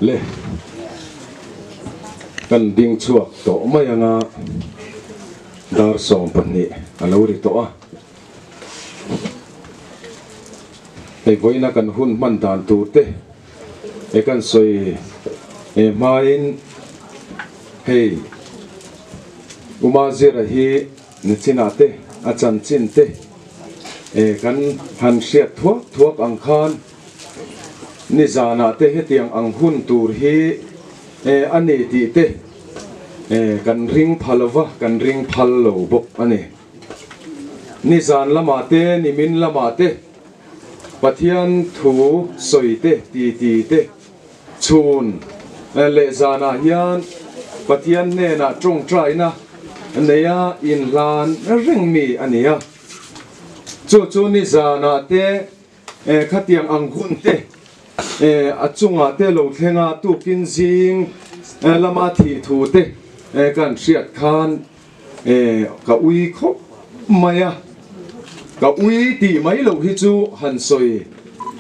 Le kan ding chhuak tawh mai anga dar 12 a lo ri tawh a hei vawiina kan hun hman dan tur te e kan sawi e hmain hei Uma Zira hi nichinah te a chanchin te e kan han hriat thuak thuak ang khan Nizanah te hetiang ang hun tur hi a ni tih te kan ring pha lo va, kan ring phal lo bawk a ni. Nizan lamah te, nimin lamah te Pathian thu sawi te, titi te chhun leh zanah hian Pathian hnenah tawngtaina neia inhlan reng mi a ni a. Chu chu nizanah te khatiang ang hun te a chungah te lo thleng a, tukin zing lama thih thu te kan hriat khan ka ui khawp mai a. Ka ui tih mai loh hi chu han sawi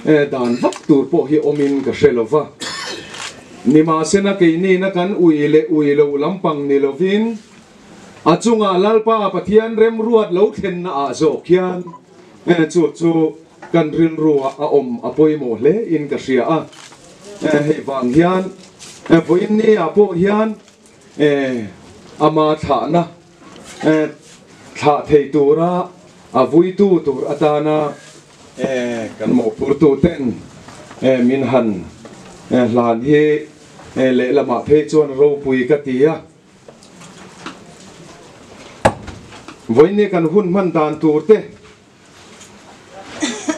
dan vak tur pawh hi awmin ka hre lo va. Nimahsena keinina kan ui leh ui loh lampang ni lovin a chungah Lalpa Pathian remruat lo thlenna ah zawk hian chu chu kan rilruah a awm a pawimawh hle in ka hria a. Hei vang hian vawiin ni ah pawh hian ama thlahna thlah thei tura a vuitu tur atana kan mawhphurtu ten min han hlan hi lehlamah phei chuan ropui ka ti a. Vawiin kan hun hman dan tur te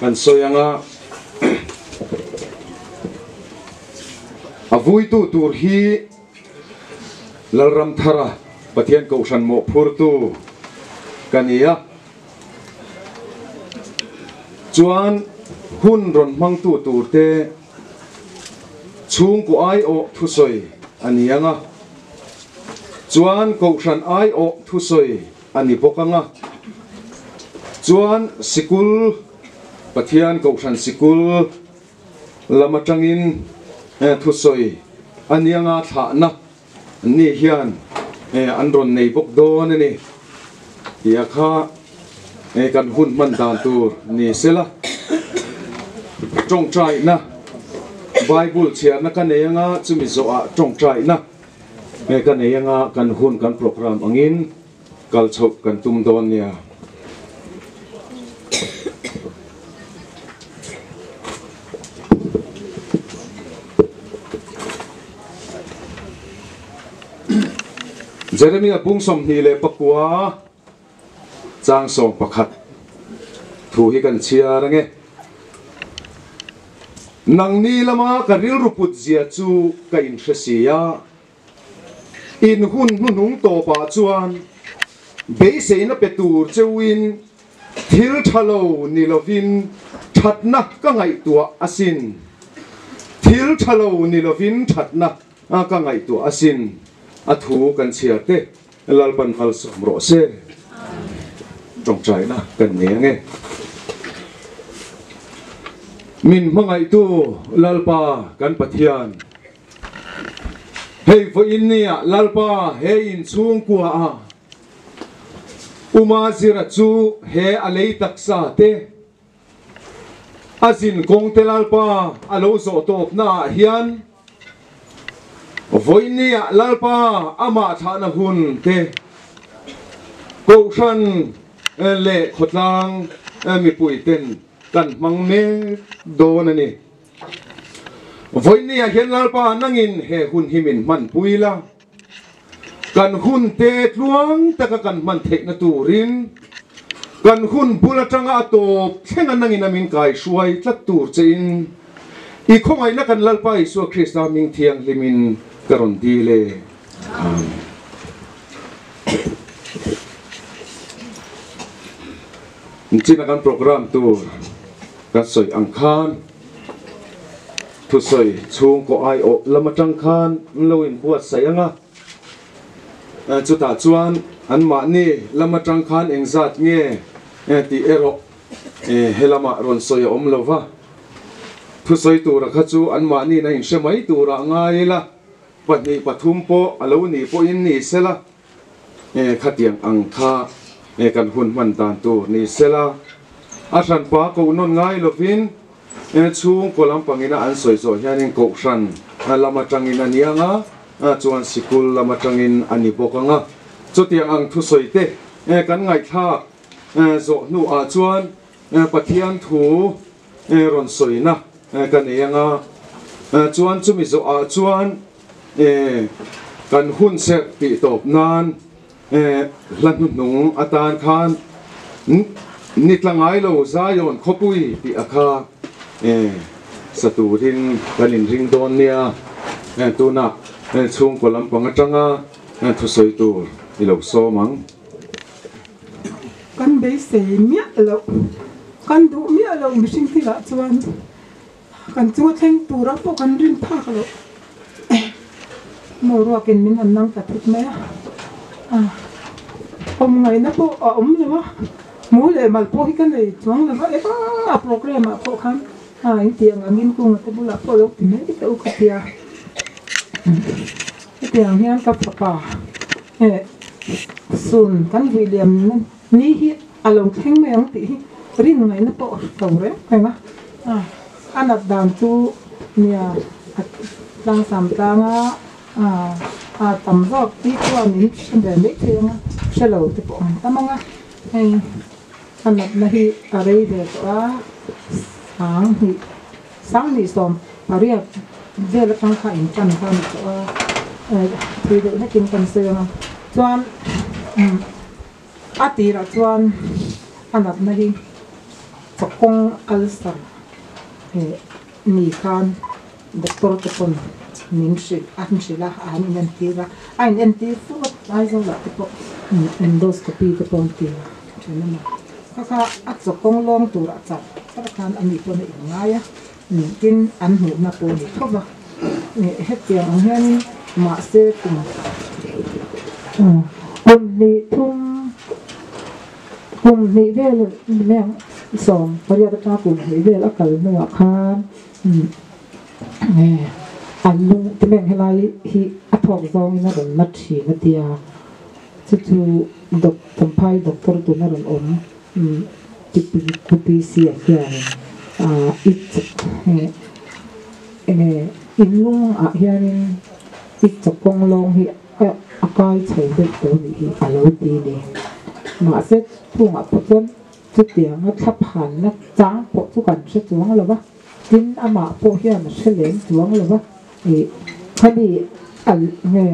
kan sawi ang a, a vuitu tur hi Lalramthara Pathian Kohhran mawhphurtu ka ni a, chuan hun rawn hmangtu tur te chhungkaw aiawh thusawi a ni ang a, chuan Kohhran aiawh thusawi a ni bawk ang a. Chuan sikul, Pathian Kohhran sikul lam atangin thusawi a ni anga thlahna ni hian an rawn nei bawk dawn a ni tia kha kan hun hman dan tur ni sela. Tawngtaina, Bible chhiarna ka nei anga chumi zawhah tawngtaina ka nei anga kan hun kan programme angin Kal chhoh kan tum dawn nia. Jeremia bung 29 chang 11 thu hi kan chhiar ange. Nangni lama ka rilru put zia chu ka inhre si a. In hun hnuhnung tawpah chuan beiseina pe tur cheuin thil tha lo ni lovin thatna ka ngaihtuah asin. Thil tha lo ni lovin thatna ka ngaihtuah asin. A thu kan chhiar te Lalpan malsawm rawh se. Tawngtaina kan nei ange. Min hmangaihtu Lalpa kan Pathian. Hei vawiin nia Lalpa he inchhungkua a Uma zira chu he a lei taksa te a zin kawng te Lalpa a lo zawh tawpna ah hian vawiin nia Lalpa amah thlahna hun te Kohhran leh khawtlang mipui ten kan hmang mek dawn a ni. Vawinia hian Lalpa nangin he hun hi min hmanpui la, kan hun te tluang taka kan hman theihna turin, kan hun bul atanga a tawp thlenga nangin a min kaihruai tlat tur chein i khawngaihna kan Lalpa Isua Krista hming thianghlimin ka rawn dil e. Amen. Nichina kan program tur kan sawi ang khan thusawi chhungkaw aiawh lam atang khan an lo inbuatsaih ang a, chutah chuan anmahni lam atang khan engzat nge tih erawh he lamah rawn sawi a awm lo va, thusawi tura kha chu anmahniin a inhre mai turah ngai ila, pahnih pathum pawh a lo nih pawhin ni sela. Khatiang ang kha kan hun hman dan tur ni sela, a hranpa koh nawn ngai lovin chhungkaw lampangina an sawi zawh hianin kohhran lam atangin a ni ang a, chuan sikul lam atangin a ni bawk ang a. Chutiang ang thusawi te kan ngaihthlak zawh hnuah chuan Pathian thu rawn sawina ka nei ang a, chuan chumi zawhah chuan kan hun serh tih tawp nan hla hnuhnung atan khan ni tla ngai lo Zion khawpui tih a kha sa turin kan inring dawn nia. Tunah chhungkaw lampang atanga thusawi tur i lo sawm ang. Kan beisei miah loh. Kan duh miah lo mihring thilah chuan kan chunga thleng tura pawh kan rin phak loh. Maw ruakin min han nang ta thut mai a, awm ngaihna pawh a awm lo a, hmu leh mal pawh hi ka nei chuang lo va, eva a programme ah pawh khan a in tih ang angin kunga te bulah pawh lo ti mai teh u ka tia. Hetiang hian ka fapa sun kan vui liam ni hi a lo thleng mai ang tih hi rin ngaihna pawh a lo reng reng a, a nat dan chu nia a tlangsam tlang a, a tam zawk hi chuan in hre ve mai thei ang a, hre lo te pawh an tam ang a, hei a natna hi a rei ve tawh a, sanghnih sanghnih 80 vel atang kha in tan kha a ni tawh a, thui deuh hlekin kan sawi ang a, chuan. A tirah chuan a natna hi chawkawng ulcer ni khan doctor te pawn min hrilh a hrilh a, a han inentir a, a inentir fur a Aizawlah te pawh endoscopy te pawh an ti thin a ni. Kha kha a chawkawng lawng turah chak tak khan ani pawn a inngai a, tin an hmuhna pawh a ni tho va. Hetiang ang hianin mahse kum kum hnih thum kum hnih vel meng 18 atanga kum hnih vel a kal hnuah khan an lung ti meng helai hi a thawk zawngin a rawn la thin a tia chu chu Champhai doctor tuna rawn awm TPC ah hianin Enge in lung ah hianin i chawkawng lawng hi a kai chho deuh tawh anih hi a lo ti ni. Mahse chhungah pawh chuan chutianga thla phanna chang pawh chu kan hre chuang lo va, tin amah pawh hian a hre lem chuang lo va, ih khami a nge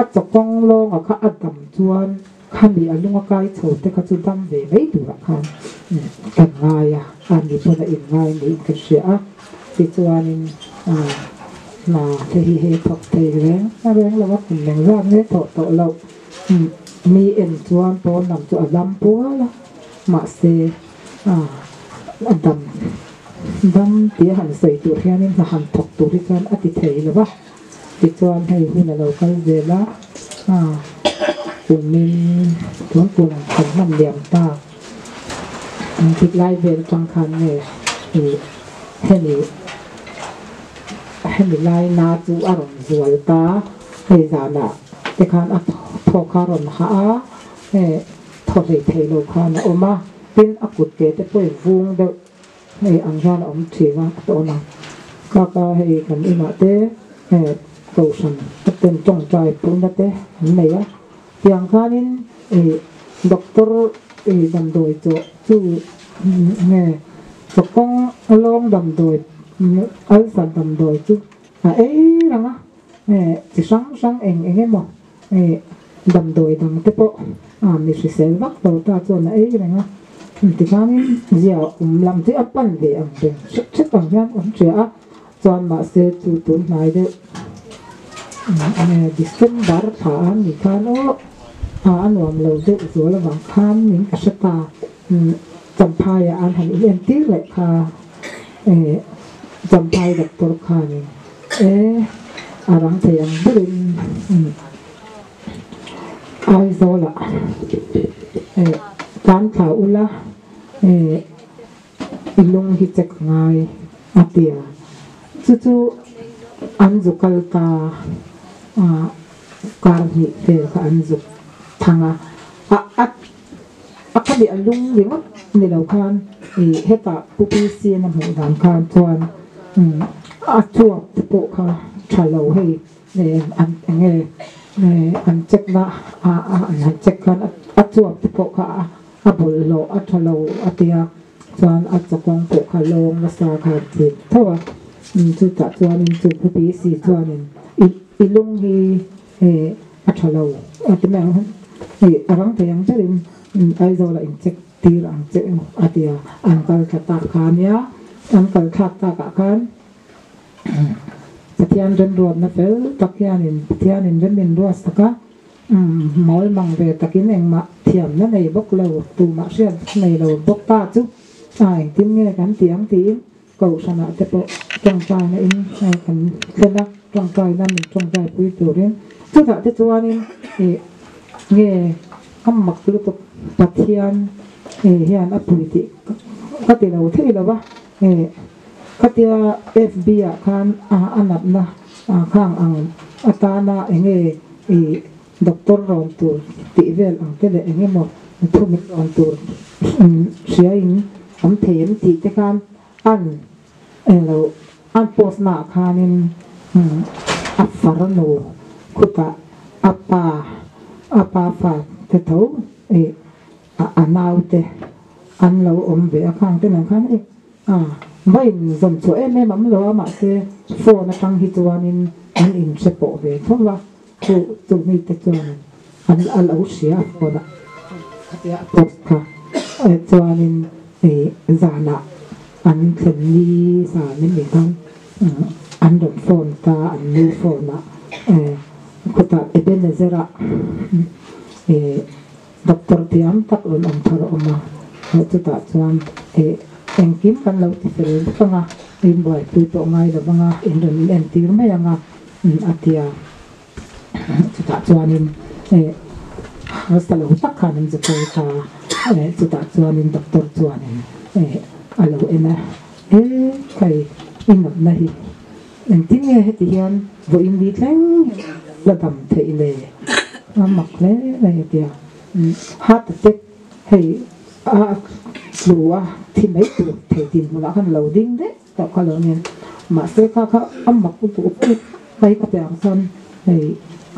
a chawkawng lawnga kha a dam chuan Khami a lung a kai chho te kha chu dam ve mai turah khan kan ngai a, a ni pawn a inngai niin ka hria a. Tichuanin hna te hi hei thawk thei reng reng lo a, kum engzat nge thawh tawh loh mi en chuan pawn lam chu a dam pual a, mahse a dam dam tia han sawi tur hianin hna han thawk tur hi chuan a ti thei lo va. Tichuan hei hun a lo kal zel a, kumin tun kum kan hman liam ta engtik lai vel atang khan nge ih hemi hemi lai na chu a rawn zual ta, hei zanah te khan a thaw kha a rawn hah a, hei thaw hlei thei lo khan a awm a, tin a kut ke te pawh i vung deuh. Hei ang hian a awm thin a, a tawn a. Kaka hei kan inah te hei kohhran a ten tawngtai puhna te an nei a. Tiang khanin ih doctor ih damdawi chawh chu nge chawkawng lawng damdawi ulcer damdawi chu a ei rang a. Hei chi hrang hrang eng eng emaw hei damdawi dang te pawh a mi hrisel vak lo ta chuan a ei reng a, tikhanin zia awm lam chu a pan ve ang reng hrep hrep ang hian awm hria a, chuan mahse chu tun hnai deuh December thla a ni khan aw a nuam lo deuh zual avang khan min ka hre ta Champhaiah an han inentir leh kha Champhai doctor khanin E, a rang thei ang berin Aizawlah e tlan thla ula e i lung hi check ngai a ti a, chu chu an zu kal ta a kar hnih vel kha an zu thang a, a a a khami a lung ringawt ni lo khan ih hetah Pu PC a hmuh dan khan chuan a chuap te pawh kha tha lo hei an enge an check na a an han check khan a chuap te pawh kha a bawlhhlawh a tha lo a tia chuan a chawkawng pawh kha lawng nasa kha an ti tho a chutah chuanin chu Pu PC chuanin i lung hi a tha lo a ti mai ang a rang thei ang berin Aizawl ah in check tir ang che u a ti a, an kal thla tak kha a nia, an kal thlak takah khan Pathian remruatna fel tak hianin Pathianin rem in ruat sak a, mawl mang ve takin engmah thiamna nei bawk lo, tumah hriat nei lo bawk ta chu. A engtin nge kan tih ang tiin Kohhranah te pawh tawngtaina in kan thlen a, tawngtaina min tawngtai pui turin chutah te chuanin ih nge a mak lutuk Pathian ih hian a pui tih ka ti lo thei lo va, ih khatia FB ah khan a natna khang ang atana enge ih Doctor rawn tur tih vel ang te leh eng emaw thu min rawn tur hria in awm thei em tih te khan an englo an post na ah khanin a farnu khutah a pa a pa fa te tho ih a nau te an lo awm ve a khang te nen khan ih a va in zawm chhuah em em am lo a mahse phone atang hi chuanin an inhre pawh ve tho va. Chu chu mite chuan an a lo hria a phone ah khatia a post kha chuanin ih zanah an thlen ni zan emi khan an rawn phone ta an nu phone ah khutah Ebenezer ah ih doctor thiam tak rawn awm thar a awm a chutah chuan ih engkim kan lo ti fel vek ang a inbuaipui pawh ngai lo vang a in rawn in entir mai ang a. A ti a, chutah chuanin harsa lo tak khan an zetawi ta a, chutah chuanin doctor chuanin a lo en a, he kai i natna hi engtin nge heti hian vawiin ni thleng hian la dam theih le? A mak hle mai a ti a, heart attack hei a tlu a thi mai tur thei dinhmunah khan a lo ding daih. Tah kha lo nen mahse kha kha a mak lutuk pawh hei ka tih ang chuan hei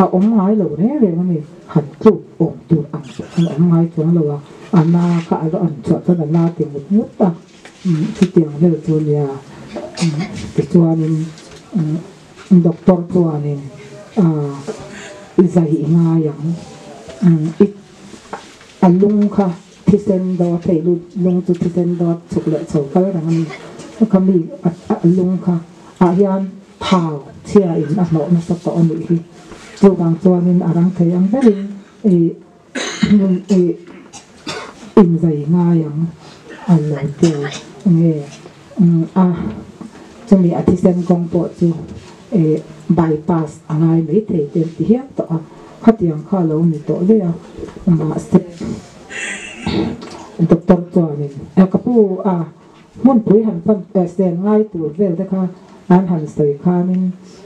a awm ngai lo reng reng a ni han tluk awm tur ang pawh khan a awm ngai chuang lo a a na kha a lo an chhuah chuan a na ti ngut ngut a chutiang vel chu a nia tichuanin doctor chuanin i zai i ngai ang i a lung kha. Thisen dawt hei lut lung chu thisen dawt chhuk leh chho kal reng a ni. Kha mi a lung kha ah hian thau chhia in a hnawh nasa tawh a nih hi. Chuvang chuanin a rang thei ang berin ih hmun ih inzai ngai ang a lo ti nge a chumi a thisen kawng pawh chu ih bypass a ngai maithei te an ti hial tawh a. Khatiang kha a lo ni tawh daih a, mahse doctor chuanin ka pu a hmunpui han pan sel ngai tur vel te kha an han sawi khanin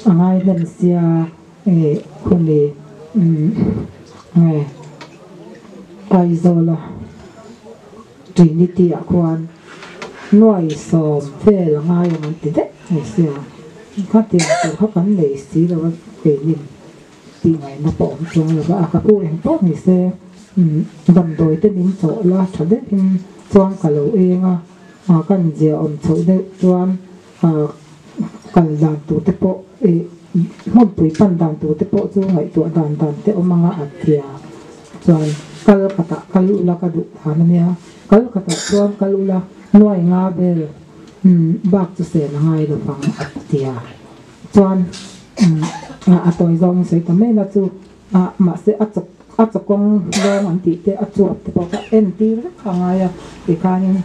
a ngai hnem sia khumi nge Aizawl a Trinity ah khuan nuai 10 vel a ngai ang an ti daih mai sia, khatiang tur kha kan nei si lo a keinin. Tih ngaihna pawh awm chuang lo va, a ka pu eng pawh ni se damdawi te min chawh la tha deuhin chuan ka lo eng a, kan zia awm chhoh deuh chuan kal dan tur te pawh ih hmunpui pan dan tur te pawh chu ngaihtuah dan dan te awm anga a tia chuan kal khatah kal ula ka duh dan ania, kal khatah chuan kal ula nuai nga vel bak chu sen a ngai lo vang a tia. Chuan a tawi zawng in sawi ta mai la chu ah mahse a chaw a chaw kawng zawng an tih te a chuap te pawh kha en tir vek kha a ngai a tikhanin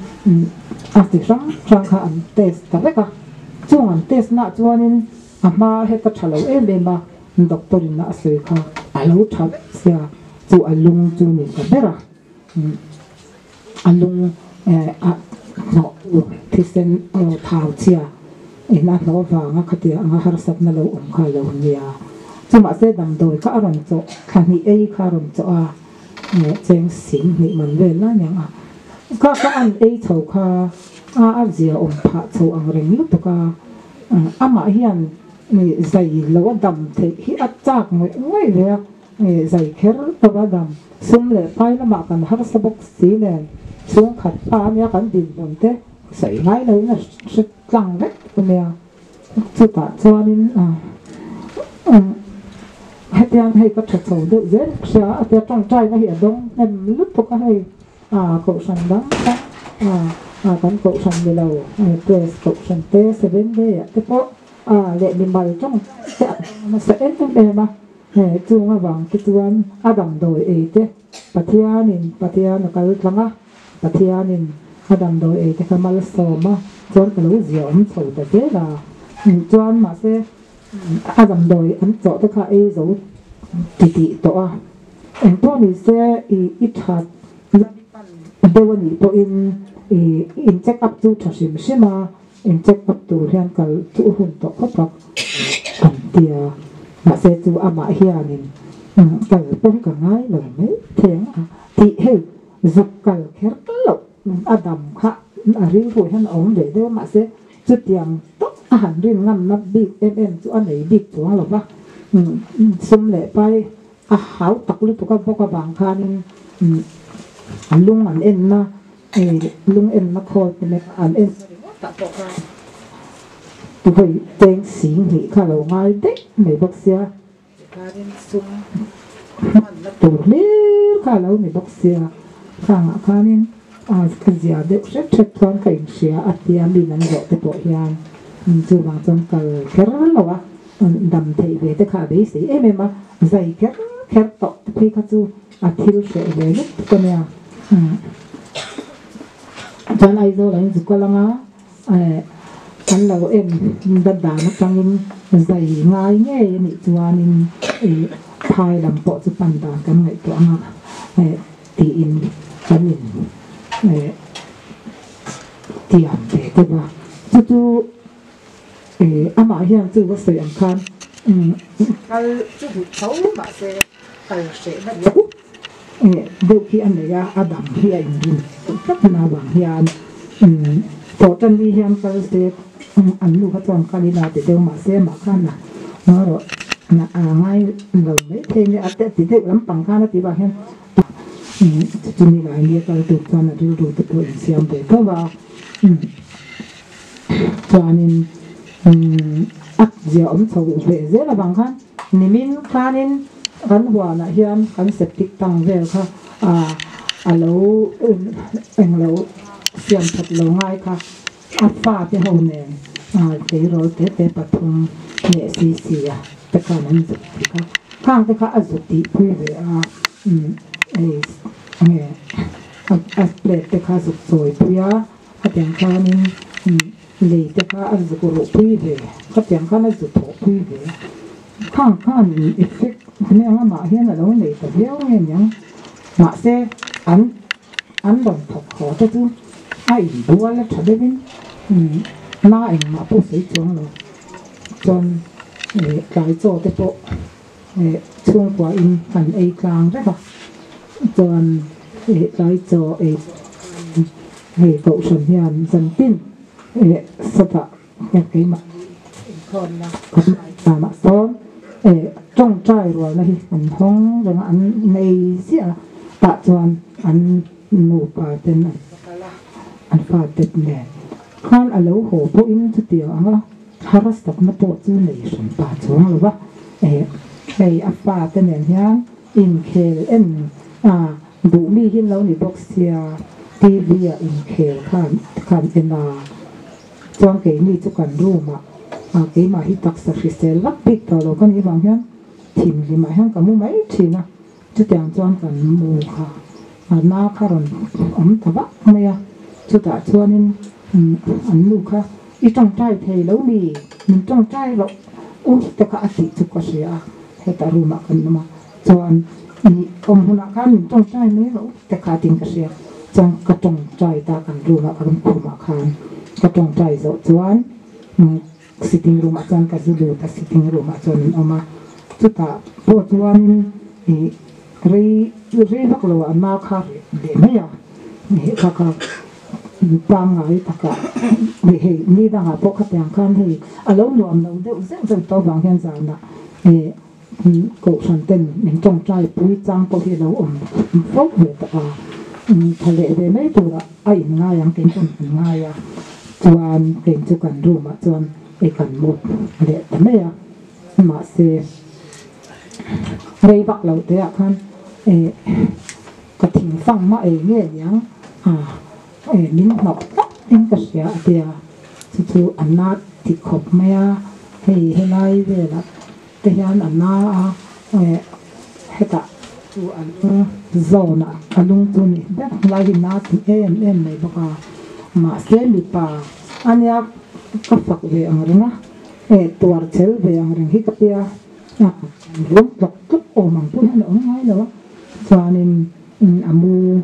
a ti hrang hrang kha an test ta vek a chung an test nah chuanin a hma heta tha lo em em a doctor in a sawi kha a lo tha vek sia chu a lung chu ni ta ber a. A lung a hnawh tur thisen thau chhia in a hnawh vanga khatia anga harsatna lo awm kha lo nia. Chu mahse damdawi kha a rawn chawh thla hnih ei kha a rawn chawh a, cheng sing hnih man vel lai aniang a. Kha kha an ei chho kha a a zia awm phah chho ang reng lutuk a, amah hian zai lo a dam theih hi a chak ngawih ngawih ve a. Zai kher tawh a dam. Sum leh pai lamah kan harsa bawk si nen chhungkhat pa ania kan dinhmun te sawi ngai lo in a hre tlang vek ania. Chutah chuanin hetiang hei ka tha chho deuh zel hria a tia tawngtaina hi a dawng hnem lutuk a hei kohhran dang dang kan kohhran ni lo press kohhran te seven day ah te pawh leh mimal tawng te a dawng nasa em em a. He chung avang te chuan a damdawi ei te Pathianin Pathian a kal tlang a, Pathianin a damdawi ei te kha malsawm a, chuan ka lo zia awm chho ta zel a, chuan mahse a damdawi an chawh te kha ei zo titih tawh a, engpawh ni se i i that lam pan deuh a nih pawhin i in check up chu tha hrim hrim a, in check up tur hian kal chu hun tawh khawp a an ti a, mahse chu amah hianin kal pawh hi ka ngai lo mai thei ang a tih hei zuk kal kher loh a dam kha a rilru hian a awm ve deuh a, mahse chutiang tak a han rin ngamna bik em em chu a nei bik chuang lo va, sum leh pai a hau tak lutuk a bawk avang khanin lung an enna lung enna khawl te leh an en ringawt ah pawh khan vawi cheng sing hnih kha lo ngai daih mai bawk sia tikhanin sum hmanna tur hlir kha a lo ni bawk sia khangah khanin a ka zia deuh hret hret chuan ka inhria a tia mi an zawh te pawh hian chuvang chuan kal kher lo a. Dam theih ve te kha a beisei em em a, zai kher kher tawh te phei kha chu a thil hreh ve lutuk a nia. Chuan Aizawl an zuk a lang a, an lo en dat dan atangin zai ngai ngei a nih chuanin phai lam pawh chu pan dan kan ngaihtuah ang a tiin kan in tiam ve deuh a. Chu chu. Amah hian chu va sawi ang khan kal chu duh tho mahse kal hrehna deuh deuh hi a nei a, a dam hi a inrin tlat na avang hian tawh tan ni hian kal se an nu kha chuan kal ila ti deuh mahse amah khan a erawh a ngai lo mai thei nia a ti deuh lampang khan a tih vang hian chumi lai nia kal tur chuan a rilru te pawh insiam ve tho a. Chuanin a zia awm chho ve zel avang khan nimin khanin kan huanah hian kan septic tank vel kha a lo englo siam that lo ngai kha a fa te ho nen tleirawl te te pathum leh si si a te khan an zut tih kha khang te kha a zut tih pui ve a hei nge a plate te kha a zut chawi pui a. Khatiang khanin lei te kha a zuk ruh pui ve, khatiang khan a zu thawh pui ve. Khang khan effect hmel lamah hian a lo nei ta viau nge niang. Mahse, an an rawn thawk haw te chu a inbual a tha deuhin na engmah pawh sawi chuang lo. Chuan tlai chaw te pawh chhungkua in kan ei tlang vek a, chuan tlai chaw ei hei kohhran hian zantin sawtah keimah inkhawmna danah sawn tawngtai rualna hi an hawng reng a, an nei ziah a, tah chuan an nupa ten an va kal a, an fate nen khan a lo haw pawhin chutiang ang a. Harsatna pawh chu nei hran ta chuang lo va, hei a fate nen hian inkhel en a duh mi hi lo ni bawk sia, TV ah inkhel khan khan en a, chuan keini chu kan room ah keimah hi taksa hrisel vak bik tawh lo ka nih vang hian thimhlimah hian ka mu mai thin a, chutiang chuan kan mu kha a na kha rawn awm ta vak mai a, chutah chuanin an nu kha I tawngtai thei lo mi? Min tawngtai loh u te kha a tih chu ka hria a, hetah room ah kan awm a, chuan i awm hunah khan min tawngtai mai rawh u te kha tiin ka hria, chuan ka tawngtai ta kan room ah kan khumah khan ka tawngtai zawh chuan sitting room ah chuan ka zu lut a, sitting room ah chuan an awm a, chutah pawh chuanin i rei rei vak lo ah na kha reh leh mai a, kha kha. Pangngai takah hei ni dangah pawh khatiang khan hei a lo nuam lo deuh zeuh zeuh tawh avang hian zanah kohhran ten min tawngtai pui chang pawh hi a lo awm fo ve tawh a, tha leh ve mai turah a inngai ang kei chuan kan ngai a, chuan kei chu kan room ah chuan hei kan mu leh ta mai a, mahse rei vak lo te ah khan Ka thingfang mah ei nge niang a min hnawk tlat in ka hria a tia, chu chu a na ti khawp mai a, hei helai velah te hian a na a hetah chu a lung zawnah a lung chu ni ber lai hi na ti em em mai bawk a. Mahse mipa ania ka fak ve ang reng a, eh tuar chel ve ang reng hi ka tia a rum tlawk tlawk awm ang pawh hian a awm ngai lo a, chuanin a mu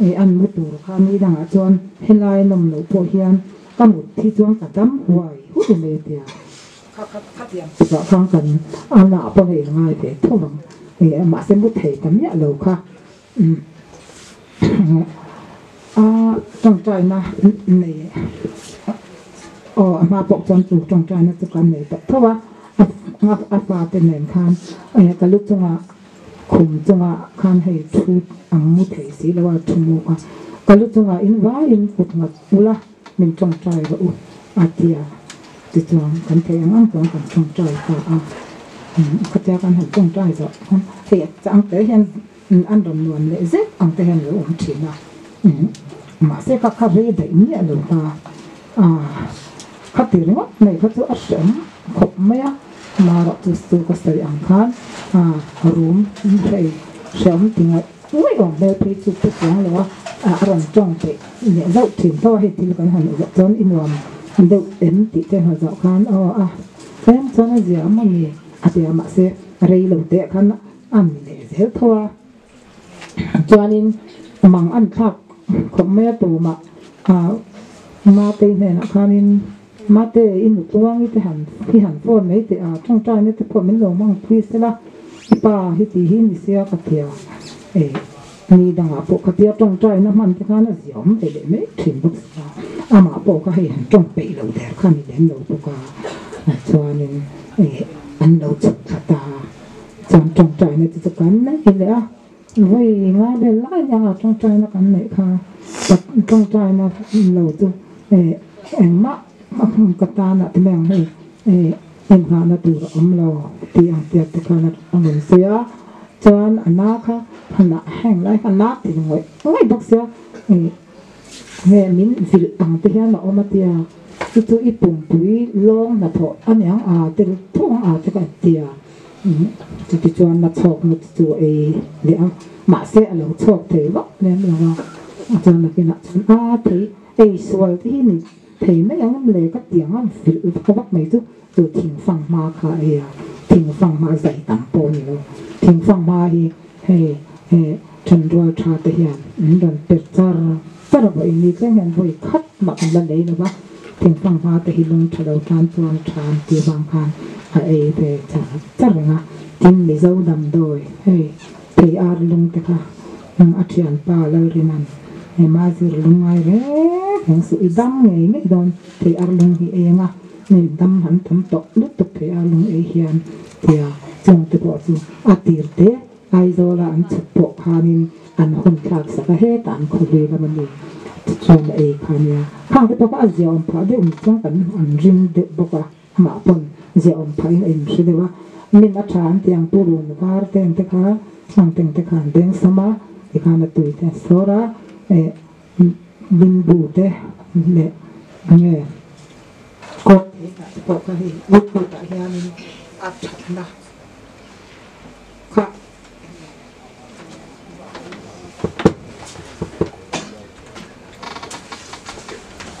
eh an mu tur kha ni dangah chuan helai nawm loh pawh hian ka mut hi chuan ka dam huai huai mai a tia. Kha kha khatiang chutah khan kan a lah pawh hei ngai ve tho ang eh mahse mu thei ta miah lo kha. A tawngtaina nei aw a hma pawh chuan chu tawngtaina chu kan nei tawh tho a, a fate nen khan ka lu chungah khum chungah khan hei thu ang mu thei si lo a thu mu kha ka lu chungah in vaiin kut nghat ula min tawngtai rawh u a ti a, tichuan kan theih ang ang chuan kan tawngtai ta a, khatia kan han tawngtai zawh khan hei a chang te hian An rawn nuam leh zet ang te hian lo awm thin a, mahse ka kha ve daih miah lo ta. Khati ringawt mai kha chu a hrehawm khawp mai a, marawh chu chu ka sawi ang khan room hei hrehawm ti ngaih ngaih awm hmel phei chu pu chuang lo a, a rawn tawng peih leh zauh thin tho a, hei thil kan han zawh chuan i nuam deuh em tih te han zawh khan aw a tlem chuan a zia maw ni a ti a, mahse rei lo teh khan A ni leh zel tho a, chuanin mang an thlak khawp mai a tumah Matei hnenah khanin Mate i nu tluang i te han hi han phone mai teh a, tawngtaina te pawh min lo hmang pui sela, i pa hi tih hi ni sia ka tia e, ni dangah pawh khatia tawngtaina hman te khan a ziaawm ve leh mai thin bawk sia, amah pawh kha hei han tawng peih lo der kha ni lem lo bawk a, chuanin an lo chhuk thla ta. Chuan tawngtaina te chu kan nei leh a, vawi nga vel lai anga tawngtaina kan neih kha tawngtaina lo chu eh engmah ka tan ah ti mai ang hei eh inghahna tur a awm lo tih ang tiat te khan a rawn sawi a, chuan a na kha heng lai kha a na ti ngawih ngawih bawk sia eh. Nge min vilh ang te hian a awm a tia, chu chu i pumpui lawng hnathawh a niang a te thawng a te ka tia, chuti chuan na chhawk na te chu a ei leh a, mahse a lo chhawk thei vak lem lo a, chuan nakinah chuan a thei ei sual te hi ni thei mai ang em le ka ti ang a vilh vak vak mai chu chu thingfang hma kha a ei a, thingfang hma zai tam pawh a ni lo, thingfang hma hi hei thenrual tha te hian an rawn pe char char a, vawiin ni thleng hian vawi khat mah kan la lei lo va, thingfang hma te hi lung tha lo tan chuan tha an tih avang khan a ei ve char char reng a, tin Mizo damdawi hei thei ar lung te kha a thianpa Lalrinan hema zir lungngai reng reng suh i dam ngei ngei dawn thei ar lung hi ei ang a. Hei dam han tam tawh lutuk thei a lung ei hian tia chung te pawh chu a tir te Aizawla an chhuk pawh khanin an hun thlak sak a hetah an khawhlui lam a ni chuan a ei kha nia khang te pawh kha a ziaawm phah deuh ni chuan kan an ring deuh bawk a amah pawn ziaawm phahin a inhre deuh a min a tha an tih ang purun var te ang te kha ang te ang te kha an beng sam a tikhan a tui te an sawr a eh limbu te leh nge kawt theihna te pawh kha hei woodwood ah hianin a thatna kha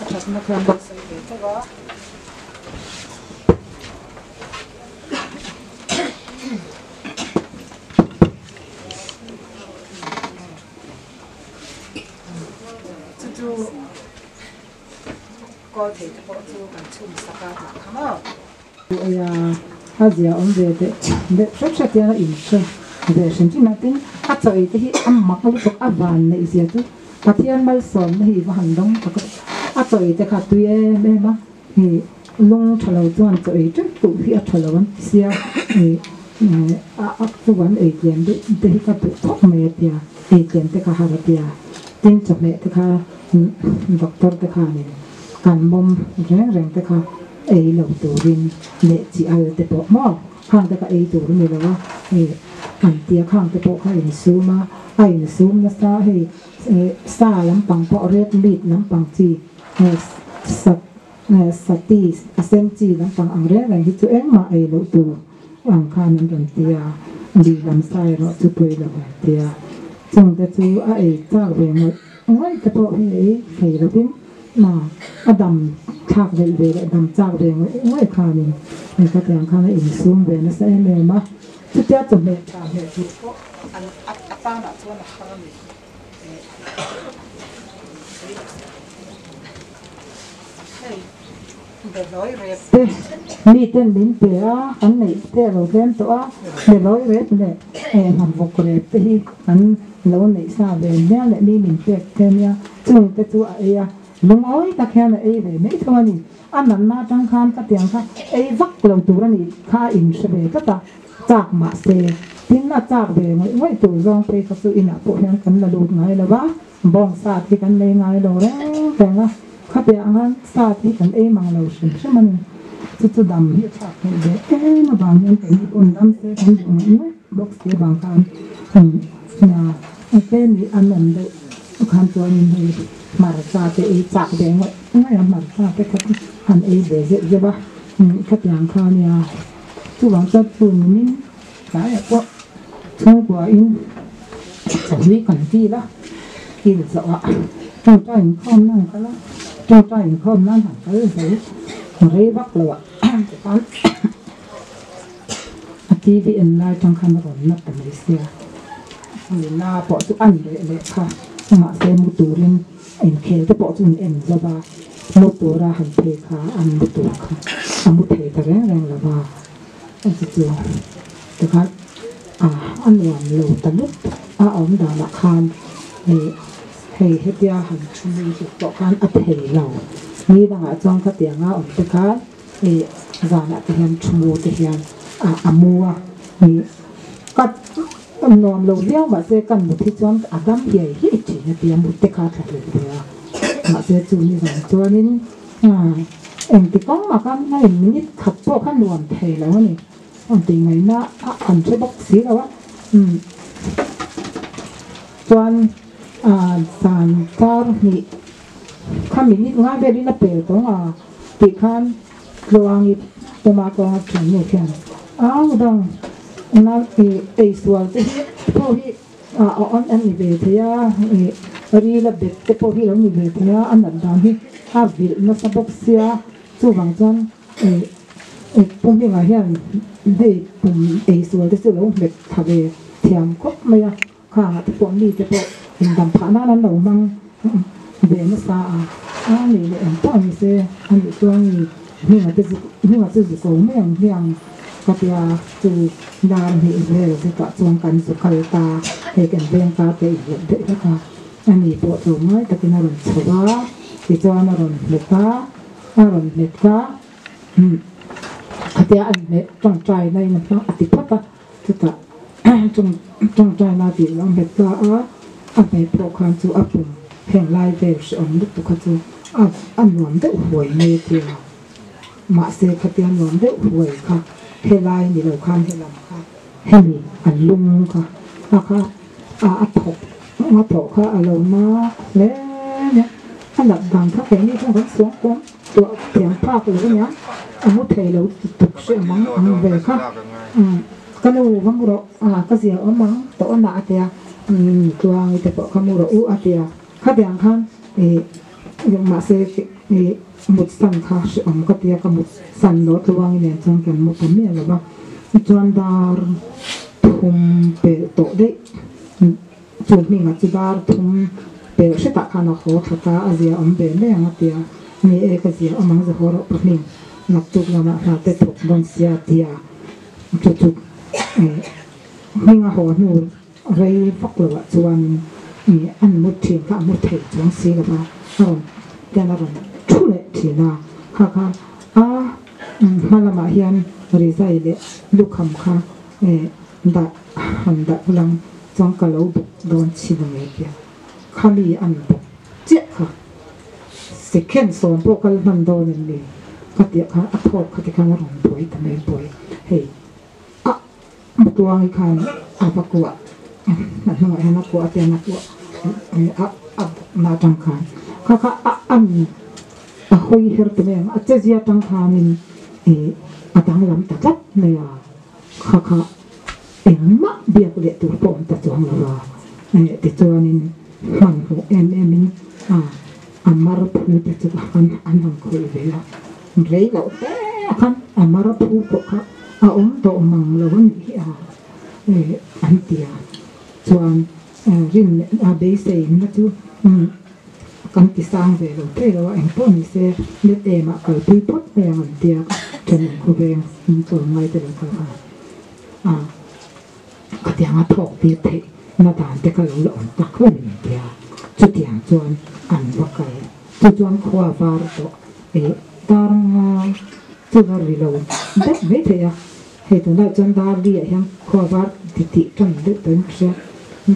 a thatna kha an rawn sawi ve tho a. Chu chu kawl thei te pawh chu kan chhun sak a tah kha maw. Ea a zia awm ve deuh deuh hret hret hian a inhre ve hrim hrim a tin a chaw ei te hi a mak lutuk a van neih zia chu Pathian malsawmna hi i va han dawng tak a a chaw ei te kha a tui em em a i lung tha lo chuan chaw ei teuh teuh hi a tha lo an ti sia i a chu an ei tlem deuh te hi ka duh khawp mai a tia ei tlem te kha har a tia tin chawhmeh te kha doctor te khanin kan mawm reng reng te kha ei lo turin leh chi al te pawh maw khang te kha ei tur a ni lo a ih an tia khang te pawh kha a insum a a insum nasa hei ih sa lampang pawh red meat lampang chi sat sati a sen chi lampang ang reng reng hi chu engmah ei loh tur ang khan an rawn ti a lihlam sa erawh chu pawi lo an ti a chung te chu a ei chak ve ngawih ngawih te pawh hi ei thei lovin. Na a dam thlak velh ve leh dam chak ve ngawih ngawih khanin hei khatiang khan a insum ve nasa em em a, chutia chawhmeh tha hmeh tur pawh an a tanah chuan a har a ni. Hei behlawi rep te miten min pe a, kan neih te a lo tlem tawh a, behlawi rep leh hnamvawk rep te hi kan lo neih sa ve nia leh mi min pek te nia chung te chu a ei a, lungawi tak hian a ei ve mai thung a ni. A natna atang khan ka tiang kha ei vak lo tur a nih kha a inhre ve tlat a, chak mahse tin a chak ve ngawih ngawih tur zawng phei kha chu inah pawh hian kan la lut ngai lo va, bawng sat hi kan lei ngai lo reng reng a, khatiang ang sat hi kan ei mang lo hrim hrim a ni. Chu chu dam hi a thlak theih ve em avang hian keini pawn dam se kan duh ngawih ngawih bawk si avang khan nia tlem ih an awm deuh khan chuanin hei hmarcha te ei chak ve ngawih ngawih a hmarcha te kha han ei ve zeuh zeuh a khatiang kha nia chuvang chuan chu nimin tlaiah pawh chhungkua in chawhmeh kan kil a kil zawh ah tawngtai inkhawm nan kal a tawngtai inkhawm nan han kal zo rei vak lo ah tikhan a TV en lai tang khan a rawn na ta mai sia chumi na pawh chu an reh leh kha mahse mu turin inkhel te pawh chu an en zo va mu tura han phei kha an mu tur kha a mu thei ta reng reng lo va chu chu tikhan a nuam lo ta lut a awm danah khan ih hei hetia han thu mai tuk pawh khan a thei lo ni dangah chuan khatianga awm te khan Ih zanah te hian thu te hian a mu a, ih ka nuam lo viau mahse ka mut hi chuan a dam hiai hiai thin a tia mut te kha a tla hlel ve a, mahse chu ni zan chuanin engti kawng mah khan a in minute khat pawh kha nuam thei lo a ni, an tih ngaihna a an hre bawk si lo a, chuan zan tar hnih. Kha minute nga velin a pel tawng a tih khan Tluangi puma kawnga thian nu khian au dang na ih eisual te hi pawh hi a awn an ni ve thei a ih rila bet te pawh hi lo ni ve thei a a nat dan hi a vilh nasa bawk sia chuvang chuan ih pu hmingah hian hei pum eisual te chu lo hmet thla ve thiam khawp mai a. Khangah te pawh mite pawh indam phah nan an lo hmang ve nasa a, a nih leh eng pawh ni se a nih chuan i hmingah te zuk hmingah chu zuk ko mai ang hmiang ka tia chu dar hnih vel zetah chuan kan zu kal ta hei kan veng kar te inhlawh deuh hlek a, a ni pawh tlawmngai takin a rawn chho a tichuan a rawn hmet a, a rawn hmet a umm khatia a inhmeh tawngtai na in a hmang a ti phawt a. Chutah tawngtaina tih lo a nghet ta a, a hmeh pawh khan chu a pum heng lai vel hrehawm lutuk kha chu a a nuam deuh huai mai a tia. Mahse khatia nuam deuh huai kha helai ni lo khan helam kha hemi an lung kha a kha a a thawk a thawh kha a lo na hle mai a, a nat dan kha keini chuan kan suang kuam tuah thiam phak lo ania a mu thei lo tuk hreh ang ang ve kha ka nu va mu rawh a ka zia awm ang tawh a a tia tluangi te pawh kha mu rawh u a tia khatiang khan ih mahse ih mut san kha hrehawm ka tia ka mut san lo tluangi nen chuan kan mu ta miah lo va chuan dar thum pelh tawh daih. Chu hmingah chu dar thum pel hretah khan a haw thla ta, a zia awm ve mai ang a ti a. Ni e, ka zia awm ang za haw rawh pahnih naktuk lamah hna te thawk dawn sia a ti a. Chu chu hming a haw hnu rei vak loah chuanin an mu thin kha a mu thei chuang si lo va, a rawn tian a rawn thu leh thin a. Kha kha a hma lamah hian rizai leh lukham kha dah han dah ulang chuan ka lo bawk dawn chin a ngei tia khami an bawk chiah kha second sawm pawh kal hman dawn em ni ka tih khan a thawk kha tikhan a rawn buai ta mai buai hei a Matuangi khan a va kuah a hnungah hian a kuah a tian a kuah a a bawkna atang khan kha kha a an a hawi her ta mai ang a chezia atang khanin ih a danglam ta tlat mai a kha kha Engmah biak leh tur pawh awm ta chuang lo a, tichuanin hmanhmawh em em in a A mar phu te chu an an han khawih ve a, rei loh te khan a mar phu pawh kha a awm tawh mang lo a nih hi a an ti a, chuan rin a beisei na chu kan ti sang ve lo thei lo a, engpawh ni se let em ah kalpui phawt mai ang an ti a, thenawm khawveng tlawmngai te lo kal kha a. Khatianga thawk tir theih na dan te kha lo la awm tak hlawm in ti a, chutiang chuan an va kal. Chu chuan khua var tawh eh dar nga chu va ri lo deuh mai thei a, hei tunlai chuan dar li ah hian khua var ti tih tan deuh tawhin ka hria,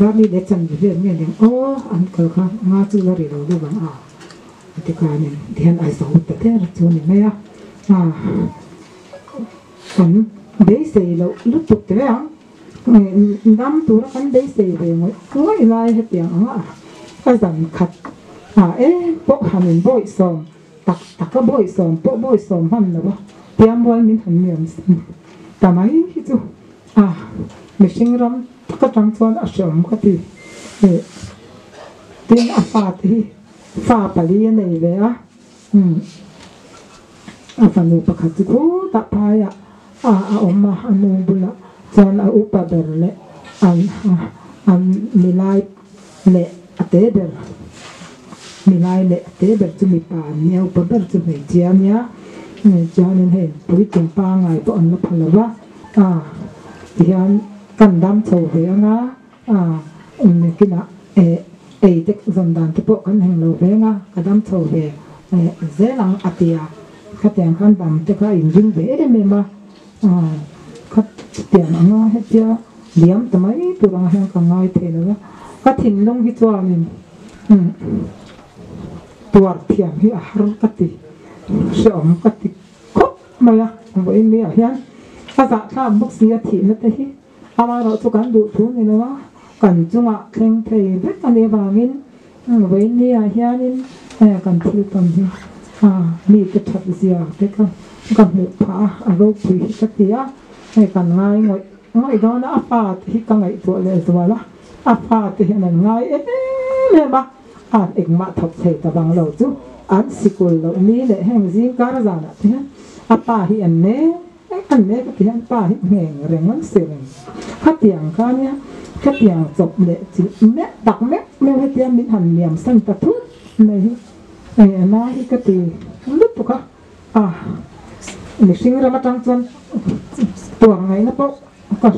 dar li leh chan vel nge nen aw an kal kha nga chu la ri lo deuh ang a ti khanin tihian a zo ta der chu a ni mai a, ah. Kan beisei loh lutuk te ang. Dam tura kan beisei ve ngawih ngawih lai hetiang anga a zan khat ah em pawh han in bawihsawm tak tak a bawihsawm pawh bawihsawm hman lo a tiamrual min han liam san ta mai hi chu a mihring ram tak atang chuan a hreawm ka ti. Tin a fate hi fa pali a nei ve a. Umm a fanu pakhat chu khutah phaiah a a awm a, a nu bulah chuan a upa ber leh an an milai leh a te ber milai leh a te ber chu mipa an nia, upa ber chu hmeichhia a nia, chuanin hei puitling pangngai pawh an la pha lo va, a tihian kan dam chho ve anga. A kinah eh ei te zawn dan te pawh kan heng lo veng a, ka dam chho ve zel ang a ti a, khatiang khan dam te kha a inring ve em em a, khatiang anga hetia liam ta mai tur ang hian ka ngai thei lo va, ka thinlung hi chuanin tuar thiam hi a har ka ti, hrehawm ka ti khawp mai a, vawiin ni ah hian a zahthlak bawk si a thihna te hi. Amaherawh chu kan duh thu ni lo a, kan chungah thleng thei vek a nih avangin vawiin ah hianin kan thil tawn hi mite that zia te kha ka hmuh phah a, a ropui hi ka ti a, hei kan ngai ngawih ngawih dawn a, a fa te hi ka ngaihtuah leh zual a, a fa te hian an ngai em em a, an engmah thawk thei ta bang lo chu an sikul loh ni leh heng zingkar zanah te hian a pa hi an nek An mek a ti hian pa hi ngheng reng an si reng. Khatiang kha nia, khatiang chawp leh chilh meuh tak meuh meuh hetia min han liam san ta thut mai hi eng ema hi ka ti lutuk a. A mihring ram atang chuan tuar ngaihna pawh ka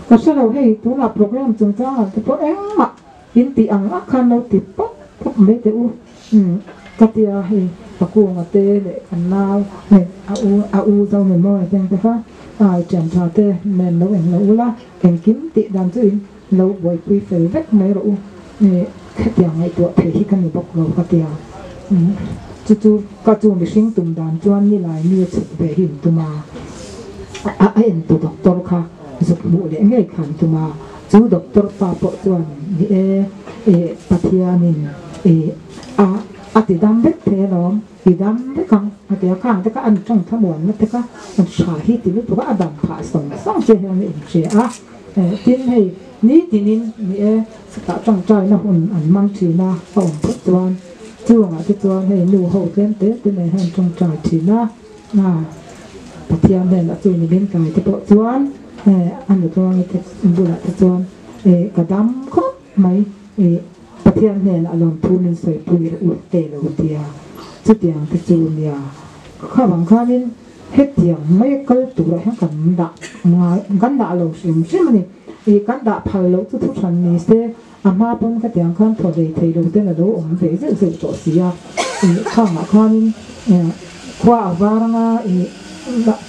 ka hre lo hei tunah program chungchangah te pawh engmah in tih ang ang khan lo ti pawp pawp mai teh u. Umm ka tia hei Pakunga te leh kan nau hei a u a u zo mi mawi teng te kha ai thian tha te nen lo eng lo ula engkim tih dan chu in lo buaipui fel vek mai rawh u ih hetiang ngaihtuah thei hi ka ni bawk lo ka tia umm chu chu ka chu mihring tum dan chuan nilai mi a chhuk ve hi in tum a a a entu doctor kha zuk hmuh leh ngei kha an tum a chu doctor pa pawh chuan ni e ih Pathianin Ih, a, a ti dam vek thei alawm, ti dam vek ang, a ti a, khang te kha an tawng thlamuanna te kha an tha hi ti lutuk a, a dam phah sawng sawng che hian a inhria a, tin hei nitinin ni e, chutah tawngtaina hun an hmang thin a, a awm phawt chuan chungah te chuan hei nu ho tlem te te nen hian an tawngtai thin a, a, Pathian hnenah chu ni min tlai te pawh chuan a nutluangi te bulah te chuan ka dam khawp mai. Ih, Pathian hnenah lawmthu min sawipui rawh u te lo tia, chutiang te chu nia. Kha vang khanin hetiang mai a kal turah hian kan dah ngai, kan dah lo hrim hrim a ni. Ih, kan dah phal loh chu thu hran ni se, a hma pawn khatiang khan thaw hlei thei lo ten a lo awm ve zeuh zeuh tawh si a. Ih, khangah khanin khua a var anga ih,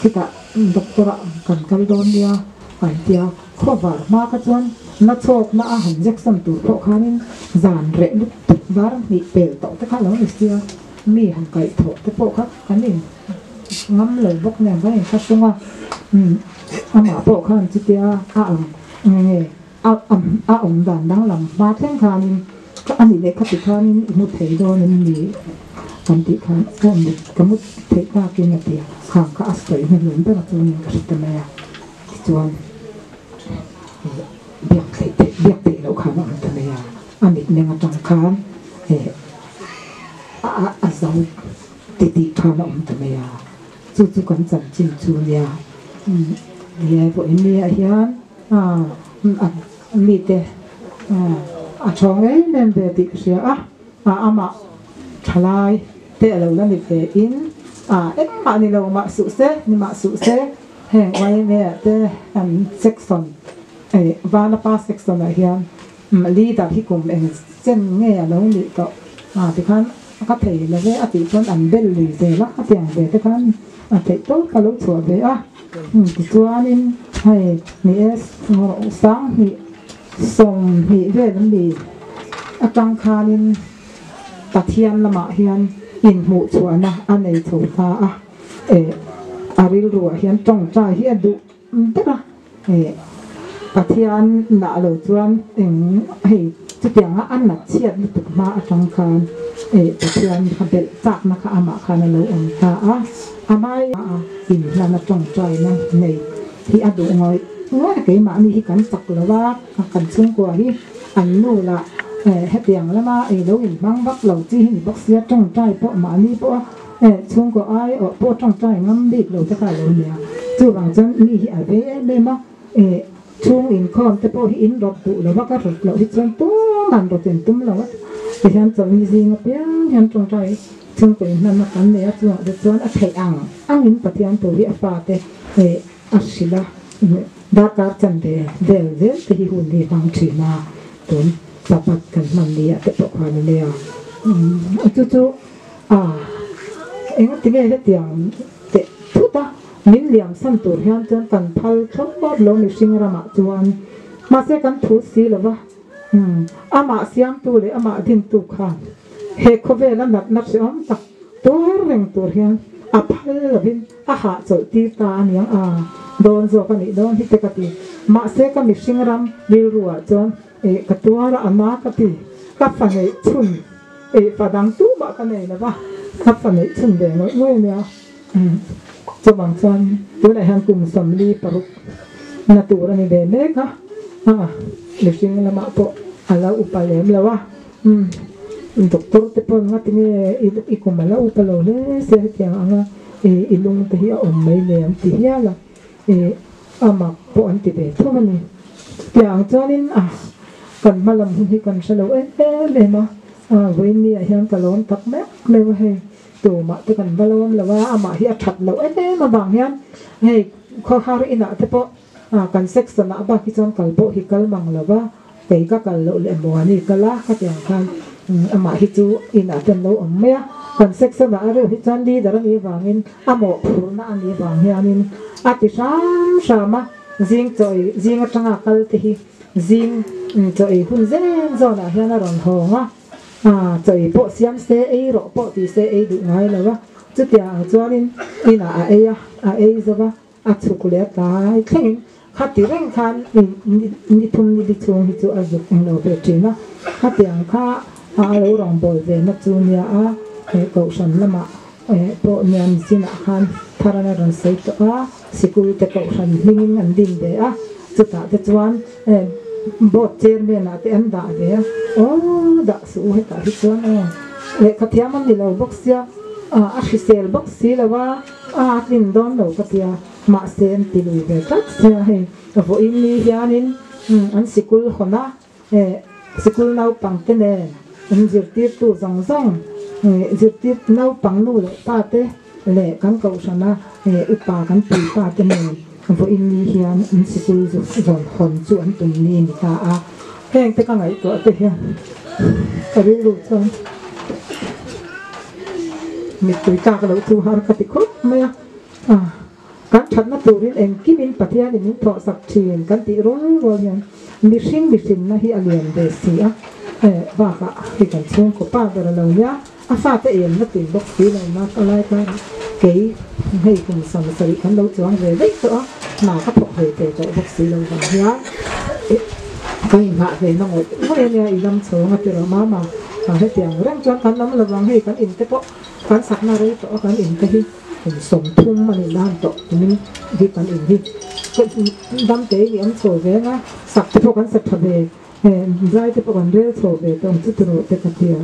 khitah doctor ah kan kal dawn nia an tia. Khawvar hma kha chuan na chhawkna a han injection tur pawh khanin zan reh lutuk var hnih pel tawh te kha lo ni sia, mi han kaih thawh te pawh kha kan in ngam lo bawk nen kan in thlahrung a, umm amah pawh khan chutia a ang nge nge a a awm dan danglam hma thleng khanin a nih leh khati khanin i mu thei dawn em ni kan tih khan ka mut ka mut theih takin a ti a, khang kha a sawi hnuhnun ber a chuanin ka hre ta mai a. Tichuan, biak theih theih biak theih loh khan a awm ta mai a, a mitmeng atang khan. a zo titih khan a awm ta mai a, chu chu kan chanchin chu nia. Ni vawiin ni ah hian mite a thawng em em ve tih ka hria a, amah thalai te a lo la ni ve in engmah ni lo mah suh se, ni mah suh se heng yma ah te an section Vanapa section ah hian Leader hi kum eng chen nge a lo nih tawh a tikhan ka thei lo ve a tih chuan an bel lui zel a, a tiang ve te khan a theih tawp a lo chhuah ve a. Tichuanin hei ni e 20 20 vel an ni atang khanin Pathian lamah hian inhmuh chhuahna a nei chho ta a, a rilruah hian tawngtai hi a duh ber a. Pathian nah lo chuan eng hei chutianga a nat chhiat lutuk hma atang khan Pathian kha belh chakna kha amah khan a lo awm ta a, amai a inhlan a tawngtaina nei hi a duh ngawih ngawih a, keimahni hi kan chak lo a, kan chhungkua hi an nu lah hetiang lama ei lo inhmang vak lo chi hi ni bawk sia, tawngtai pawh mahni pawh a. Chhungkaw ai awh pawh tawngtai ngam bik lo te kha a lo nia. Chuvang chuan mi hi a ve em em a, chhung inkhawm te pawh hi in rawt duh lo va, ka rawt loh hi chuan tum han rawt in tum lo a. Tihian chawlhni zing apiang hian tawngtai chhungkaw inhlanna kan nei a, chungah te chuan a theih ang angin Pathian tur hi a fate a hrilh a, darkar chanve vel zel te hi hun hi hmang thin a, tun Sabbath kan hman ni ah te pawh khan a nia. Chu chu. A, engati nge hetiang teh thut a, min liam san tur hian chuan kan phal thlawt lo mihring ramah chuan. Mahse kan thu si lo va, umm, amah siamtu leh amah dintu khan he khawvela natna hrehawm tak tur reng tur hian a phal lovin a hahchawlh tir ta a niang a, dawn zawk a nih dawn hi te ka ti. Mahse ka mihring ram rilru ah chuan eh ka tuar a, a na ka ti, ka fa neih chhun. Ih fa dang tumah ka nei lo va, ka fa neih chhun ve ngawih ngawih a nia. Chuvang chuan tunah hian kum 46 na tur a ni ve mek a, mihring lamah pawh a lo upa lem lo a. Doctor te pawn ngati nge i kum a lo upa lo hle se hetiang anga i lung te hi a awm mai le an ti hial a, a mak pawh an ti ve thung a ni. Chutiang chuanin a. Kan hma lam hun hi kan hre lo em em a, vawiin ah hian ka lawm tak mek mek a hei, tumah te kan va lawm lo a, amah hi a that loh em em avang hian hei khawhar inah te pawh kan section ah bak hi chuan kal pawh hi kal mang lo va, kei ka kal loh leh muani kal a khatiang khan amah hi chu inah te an lo awm mai a, kan section ah a reuh hi chuan leader a nih avangin a mawhphurhna a nih avang hianin a ti hram hram a, zing chaw ei zing atanga kal te hi. Zing chaw ei hun zen zawnah hian a rawn hawng a, chaw ei pawh siam se, ei rawh pawh ti se ei duh ngai lo a. Chutiang ang chuanin inah a ei a, a ei zo va, a chhuk leh a tlai thlengin khati reng khan ni thum ni li chhung hi chu a zuk eng lo ve thin a. Khatiang kha a lo rawngbâwl ve na chu nia a, kohhran lamah pawh nian zinah khan Tharan a rawn sawi tawh a. Sikul te kohhran hmingin an din ve a, chutah te chuan board chairman ah te an dah ve a, aw dah suh u hetah hi chuan aw lehkha thiam an ni lo bawk sia, a hrisel bawk si lo a, a tlin dawn lo ka tia, mahse an ti lui ve tlat sia hei vawiin ni hianin an sikul hawn a. Sikul naupang te nen an zirtirtu zawng zawng, zirtir naupang nu leh pa te leh kan kohhrana upa kan puipa te nen vawiin ni hian an sikul zawn hawn chu an tum ni a ni ta a. Heng te ka ngaihtuah te hian ka rilru chuan mittui tlak loh chu har ka ti khawp mai a. Kan thatna turin engkimin Pathianin min thawhsak thin kan tih rual rual hian mihring mihrinna hi a lian ve si a, bakah hei kan chhungkaw pa ber a lo nia, a fate em na tui bawk si lo na ka lai kar kei hei kum 70 kan lo chuang ve daih tawh a, hna ka thawk hlei thei tawh bawk si lo vang hian ka inghah ve na ngawih ngawih a nia i lam chhawng a ti rawh mama, hetiang reng chuan kan lam lovang hei kan inte pawh kan sakna rei tawh a kan inte hi. Kum 30 a nih nan tawh tumin hi kan in hi dam te in i awm chho zel a, sak te pawh kan sa tha ve. Zai te pawh kan rel chho ve tawh ang chu tiraw te ka tia.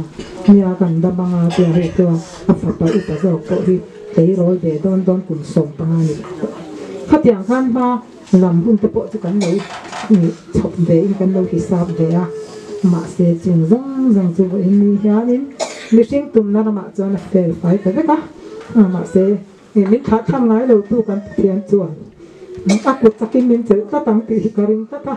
Nia kan dam anga tia hei chuan a fapa upa zawk pawh hi tleirawl ve dawn dawn kum 15 ni tawh. Khatiang khan hma lam hun te pawh chu kan lo chhawp ve in kan lo hisap ve a. Mahse chung zawng zawng chu vawiin ni hianin mihring tumna ramah chuan a fel fai ta vek a. Mahse min thlahthlam ngai lo tu kan Pathian chuan a kut chakin min chelh tlat ang tih hi ka ring tlat a.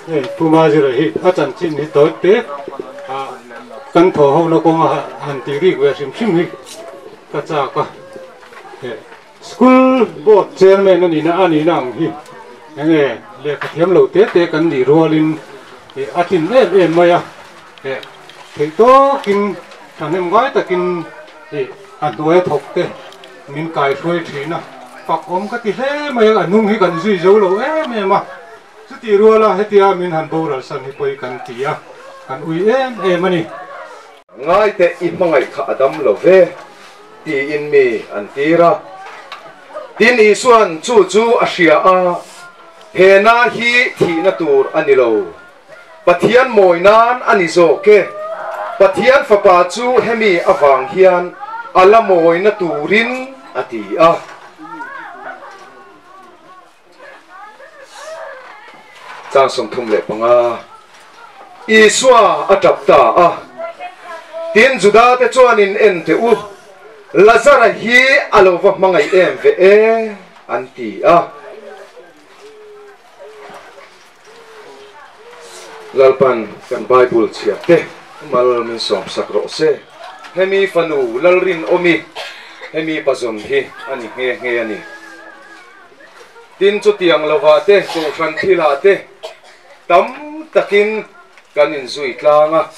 Hei Pu Mazira hi a chanchin hi tawi te kan thaw ho na kawnga han tih rik ve hrim hrim hi ka chak a. School board chairman a nihna a nihna ang hi enge lehkha thiam lo te te kan nih rualin a tlin em em mai a. Theih tawkin thahnem ngai takin a hnuaia thawk te min kaihruai thin a, fak awm ka ti hle mai a, a hnung hi kan zui zo lo em em a, chutih ruala hetia min han boral san hi pawi kan ti a, kan ui em em a ni. Ngaite i hmangaih kha a dam lo ve, tiin mi an tir a. Tin, Isua'n chu chu a hria a, He na hi thihna tur a ni lo. Pathian mawi nan a ni zawk e. Pathian Fapa chu hemi avang hian a la mawina turin a ti a. Chang 35 Isua a tap ta a. Tin, Judate chuanin en teh u, Lazara hi a lo va hmangaih em ve e, an ti a. Lalpan kan Bible chhiar te mal min sawm sak rawh se. Hemi fanu Lalrinawmi, hemi pazawn hi a ni nghe nghe a ni. Tin chutiang lovah te Kohhran thilah te tam takin kan inzui tlang a,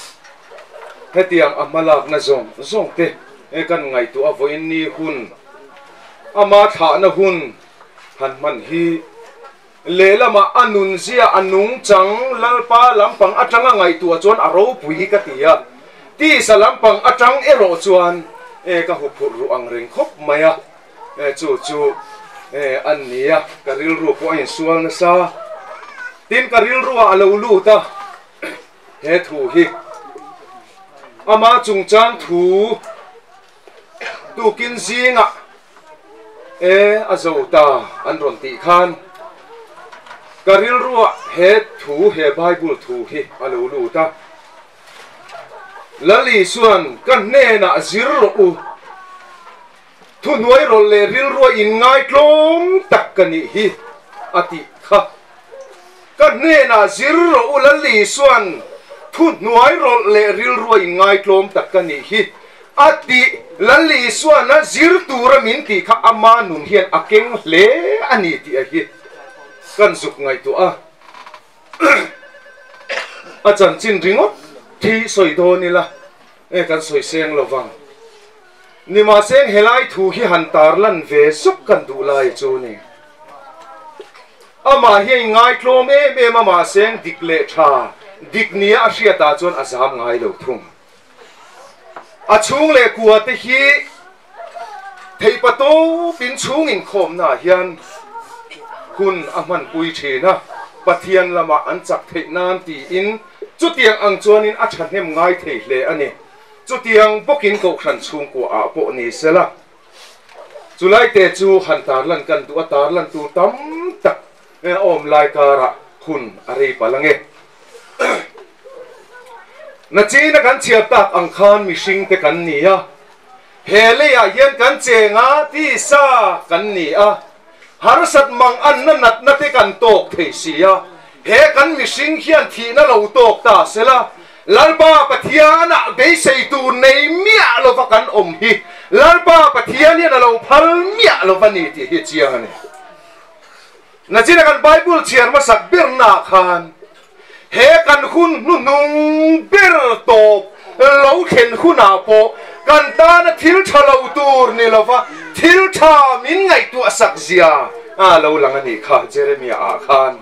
hetiang a hmalakna zawng zawng te kan ngaihtuah a vawiin ni hun, ama thlahna hun han hman hi lehlamah a nunzia a nungchang Lalpa lampang atanga ngaihtuah chuan a ropui hi ka ti a, tisa lampang atang erawh chuan e ka huphurh ruh ang reng khawp mai a, e chu chu e an ni a, ka rilru pawh a insual nasa, tin ka rilruah a lo lut a, he thu hi ama chungchang thu tukin zingah E, a zo ta an rawn tih khan ka rilruah he thu, he Bible thu hi a lo lut a. Lal Isuan ka hnenah zir rawh u. Thuhnuai rawlh leh rilrua inngaitlawm tak ka nih hi, a tih kha. Ka hnenah zir rawh u Lal Isua'n thuhnuai rawlh leh rilrua inngaitlawm tak ka nih hi, a tih. Lal Isua'n a zir tura min tih kha ama nun hian a keng hle a ni tih a hi kan zuk ngaihtuah a. A chanchin ringawt thi sawi dawn ila e kan sawi seng lo vang. Nimahseng helai thu hi han tarlan ve zuk kan duh lai chu ni. Amah hi a inngaitlawm em em a mahseng dik leh tha dik nia a hriatah chuan a zam ngai lo thung. A chhung leh kua te hi theihpa tawp in chhung inkhawmnaah hian hun a hmanpui thin a, Pathian lamah an chak theih nan tiin chutiang ang chuanin a thahnem ngai thei hle a ni. Chutiang bawkin Kohhran chhungkua ah pawh ni sela, chulai te chu han tarlan kan duh a, tarlan tur tam tak awm lai karah hun a rei palh ange. Nachina kan chhiar tak ang khan mihring te kan ni a, he leiah hian kan cheng a, tisa kan ni a, harsat mang anna natna te kan tawk thei si a, he kan mihring hian thihna lo tawk ta sela, Lalpa Pathianah beisei tur nei miah lova kan awm hi Lalpa Pathian hian a lo phal miah lova ni tih hi chiang a ni. Nachina kan Bible chhiar hmasak bernaah khan he kan hun hnuhnung ber tawp lo thlen hunah pawh kan tana thil tha lo tur ni lova thil tha min ngaihtuah sak zia a lo lang a nih kha Jeremiah ah khan.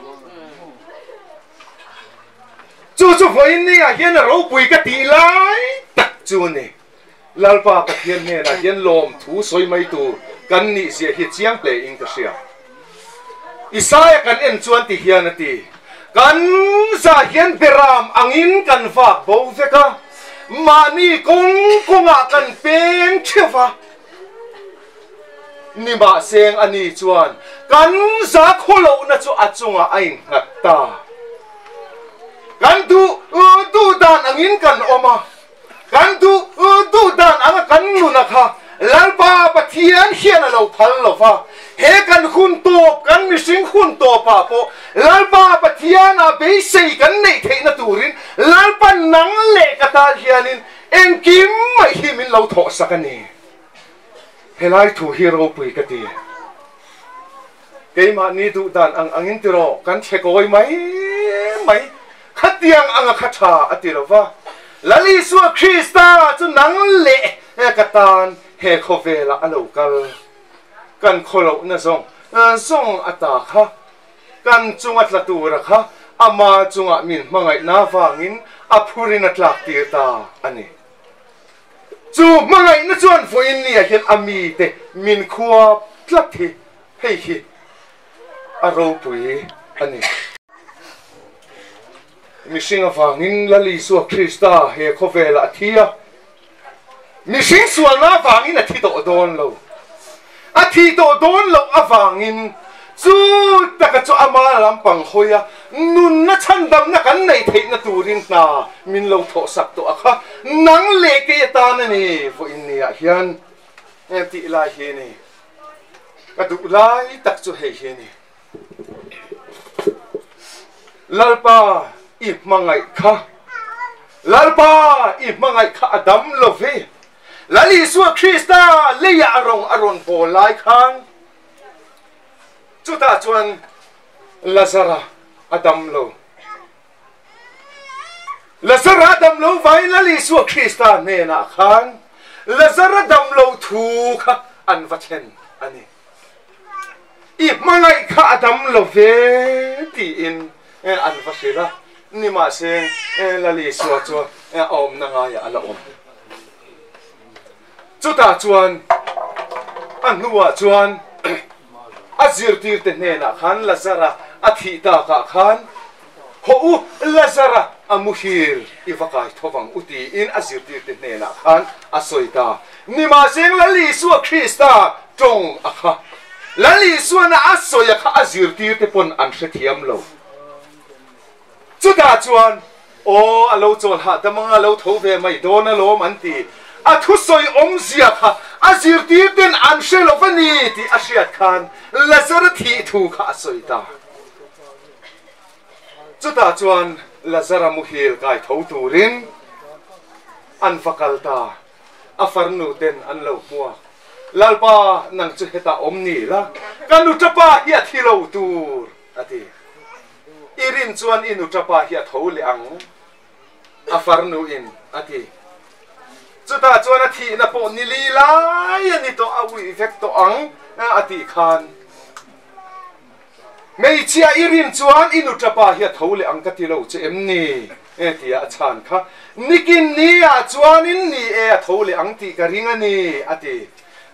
Chu chu vawiin ni ah hian a ropui ka tih lai tak chu a ni. Lalpa Pathian hnenah hian lawmthu sawi mai tur kan nih zia hi chiang hle in ka hria. Isaia kan en chuan ti hian a ti, Kan zah hian beram angin kan vak bo vek a, mahni kawng kawngah kan peng theuh va. Nimahseng a ni chuan kan za khawlohna chu a chungah a innghat ta. Kan duh duh dan angin kan awm a, kan duh duh dan anga kan nuna kha Lalpa Pathian hian a lo phal lo va. He kan hun tawp, kan mihring hun tawpah pawh Lalpa Pathianah beisei kan neih theihna turin Lalpa nang leh ka tan hianin engkim mai hi min lo thawhsak a ni. Helai thu hi ropui ka ti. Keimahni duh dan ang angin tiraw kan chhe kawi mai mai. Khatiang anga kha tha a ti lo va. Lal Isua Krista chu nang leh ka tan he khawvelah a lo kal. Kan khawlohna zawng zawng a ta kha, kan chunga tla tura kha ama chungah min hmangaihna avangin a phurin a tlak tir ta a ni. Chu hmangaihna chuan vawiin ni ah hian a mite min khuap tlat hi hei hi a ropui a ni. Mihring avangin Lal Isua Krista he khawvelah a thi a, mihring sualna avangin a thi tawh dawn lo. A thi tawh dawn loh avangin chu taka chu ama lampang hawi a, nunna chhandamna kan neih theihna turin hna min lo thawhsak tawh a kha nang leh kei atan a ni vawiin niah hian tih lai hi a ni. Ka duh lai tak chu hei hi a ni. Lalpa i hmangaih kha, Lalpa i hmangaih kha a dam lo ve. Lal Isua Krista leiah a rawng a rawn bawl lai khan chutah chuan Lazara a dam lo. Lazara a dam lo vangin Lal Isua Krista hnenah khan Lazara dam lo thu kha an va thlen a ni. I hmangaih kha a dam lo ve tiin an va hrilh a, nimahse Lal Isua chu a awmna ngaiah a la awm. Chutah chuan a hnuah chuan a zirtirte hnenah khan Lazara a thih takah khan, Haw u, Lazara a muhil i va kai tho vang u tiin a zirtirte hnenah khan a sawi ta. Nimahseng Lal Isua Krista tawng a kha. Lal Isuana a sawi a kha a zirtirte pawn an hrethiam lo. Chutah chuan, Aw, a lo chawl hahdam anga lo tho ve mai dawn alawm an ti. A thusawi awmzia kha A zirtirten an hre lo va ni tih a hriat khan Lazara thih thu kha a sawi ta. Chutah chuan Lazara muhil kai tho turin an va kal ta. A farnu ten an lo hmuak. Lalpa, nang chu hetah awm ni la, ka nuṭapa hi a thi lo tur, a ti. I rin chuan i nuṭapa hi a tho leh ang, a farnu in a ti. Chutah chuan a thihna pawh ni li lai a ni tawh, a uih vek tawh ang, a tih khan. Hmeichhia i rin chuan i nuṭapa hi a tho leh ang ka ti lo che em ni? Tia a chhan kha. Nikin ni ah chuanin ni e a tho leh ang tih ka ring a ni, a ti.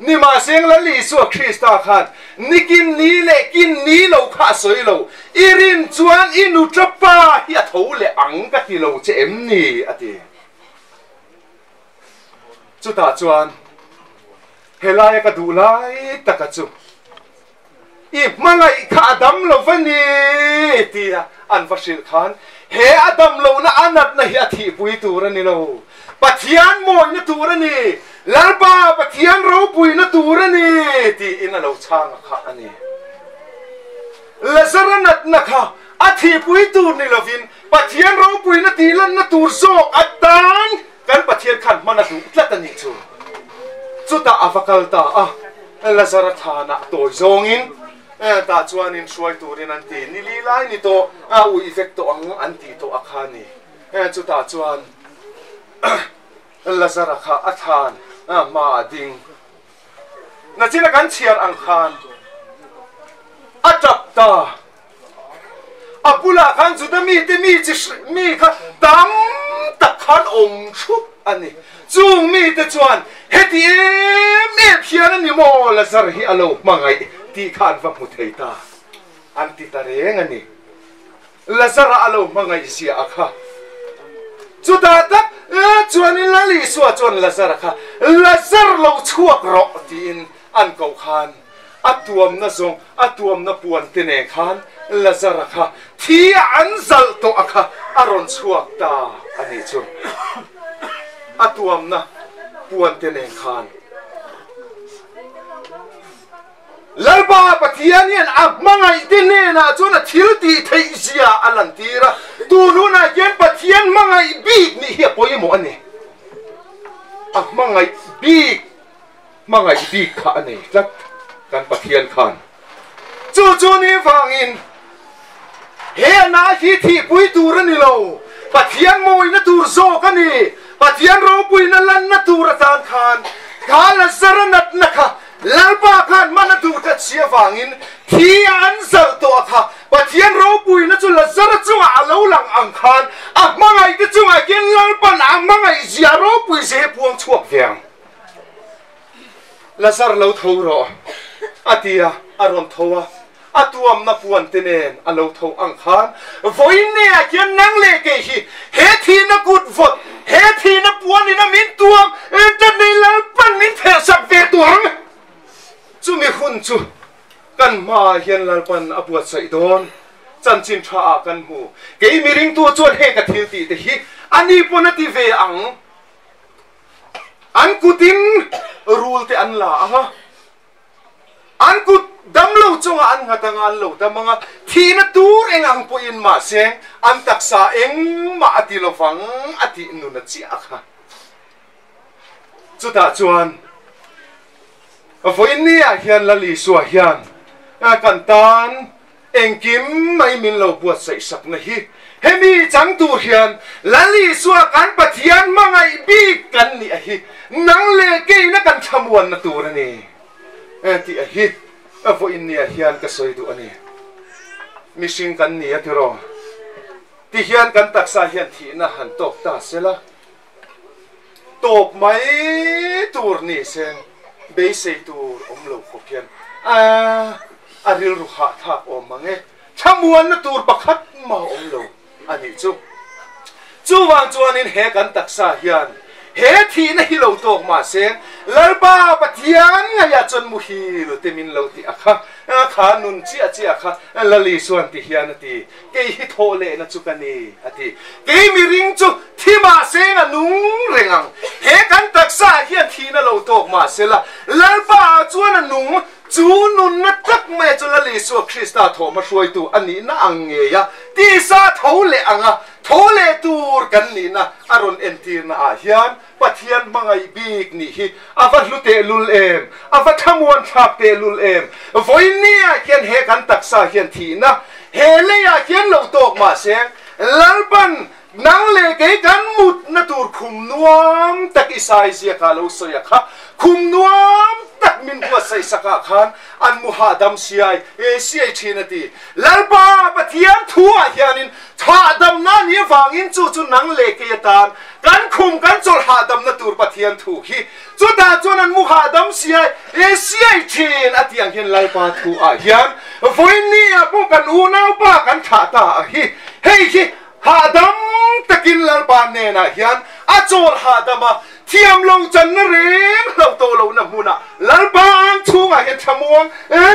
Nimahseng Lal Isua Krista khan nikin ni leh kin ni lo kha a sawi lo, I rin chuan i nuṭapa hi a tho leh ang ka ti lo che em ni? a ti. Chutah chuan helaia ka duh lai taka chu I hmangaih kha a dam lo va ni tia an va hrilh khan he a dam lohna a natna hi a thihpui tur a ni lo. Pathian mawina tur a ni, Lalpa Pathian ropuina tur a ni tiin a lo chhang a kha a ni. Lazara natna kha a thihpui tur ni lovin Pathian ropuina tihlanna tur zawk atan Kan Pathian khan hman a duh tlat a nih chu. Chutah a va kal ta a, Lazara thlanah tawi zawngin tah chuanin hruai turin an ti, Ni li lai ni tawh, a uih vek tawh ang an tih tawh a kha ni. Chutah chuan Lazara kha a thlan hmaah a ding. Nachina kan chhiar ang khan a tap ta. A bulah khan Juda mite mi chi mi kha tam tak khan awm thup a ni. Chung mite chuan heti em em hian a ni maw Lazar hi a lo hmangaih tih kha an va hmu thei ta. An ti ta reng a ni. Lazara a lo hmangaih zia a kha. Chutah tak chuanin Lal Isua chuan Lazara kha, Lazar lo chhuak rawh tiin an koh khan a tuamna zawng, a tuamna puan te nen khan Lazara kha thi a an zalh tawh a kha a rawn chhuak ta a nih chu. A tuamna puan te nen khan. Lalpa Pathian hian a hmangaihte hnenah chuan a thil tih theih zia a lantir a, tun hunah hian Pathian hmangaih bik nih hi a pawimawh a ni. A hmangaih bik, hmangaih bik kha a nei tlat kan Pathian khan. Chu chu ni vangin he ana hi thihpui tur a ni lo, Pathian mawina tur zawk a ni. Pathian ropuina lanna tur atan khan kha Lazara natna kha Lalpa khan hman a duh tlat si avangin thi a an zalh tawh a kha Pathian ropuina chu Lazara chungah a lo lang ang khan a hmangaihte chungah hian Lalpan a hmangaih zia ropui zia hi puang chhuak ve ang. Lazar lo tho rawh a ti a, a rawn tho a, a tuamna puan te nen a lo tho ang khan vawiinneah hian nang leh kei hi he thihna kut vawt, he thihna puan ina min tuam ta nei Lalpan min phelhsak ve tur ang. Chumi hun chu kan hmaah hian Lalpan a buatsaih dawn chanchin tha ah kan hmu. Kei miringtu chuan heng ka thil tih te hi a ni pawn a ti ve ang. An kutin rul te an la ang a. An kut damlo chungah an nghat anga an lo dam anga, thihna tur eng ang pawhin mahse an taksa engmah a ti lovang a tih nun a chiah kha. Chutah chuan vawiinniah hian Lal Isua hian kan tan Engkim mai min lo buatsaih sakna hi hemi chang tur hian Lal Isua kan Pathian hmangaih bik kan nih a hi nang leh keina kan thlamuanna tur a ni tih a hi vawiinniah hian ka sawi duh a ni. Mihring kan ni a tiraw? Ti hian kan taksa hian thihna han tawk ta sela tawp mai tur ni se beisei tur awm lo khawp hian a rilru hahthlak awm mang e, thlamuanna tur pakhat mah awm lo a nih chu. Chuvang chuanin he kan taksa hian he thihna hi lo tawk mah se Lalpa Pathian ngaiah chuan muhil te min lo ti a kha, kha nun chiah chiah kha Lali chuan ti hian a ti. Kei hi thawh lehna chu ka ni, a ti. Kei miring chu thi mahseng a nung reng ang. He kan taksa ah hian thihna lo tawk mah sela, Lalpa ah chuan a nung, chu nunna tak mai chu Lal Isua Krista thawhma hruaitu a nihna ang ngei a, tisa tho leh anga tho leh tur kan nihna a rawn entirna ah hian Pathian hmangaih bik nih hi a va hlu tehlul em, a va thlamuan thlak tehlul em. Vawinia hian he kan taksa hian thihna he leiah hian lo tawk mah se, Lalpan nang leh kei kan mutna tur khum nuam tak i sai ziakah lo sawi a kha, khum nuam tak min buatsaih sakah khan an mu hahdam siai siai thin a ti. Lalpa Pathian thuah hianin Hahdamna ni avangin chu chu nang leh kei atan kan khum kan chawlh hahdamna tur Pathian thu hi chutah chuan an mu hahdam siai e siai thin a tih ang hian Lalpa thu ah hian vawiin ah pawh kan unaupa kan thlah ta a hi hei hi hahdam takin Lalpa hnenah hian a chawl hahdam a Thiam lo channa reng hlo tawh lohna hmunah Lalpa ang chhungah hian thlamuang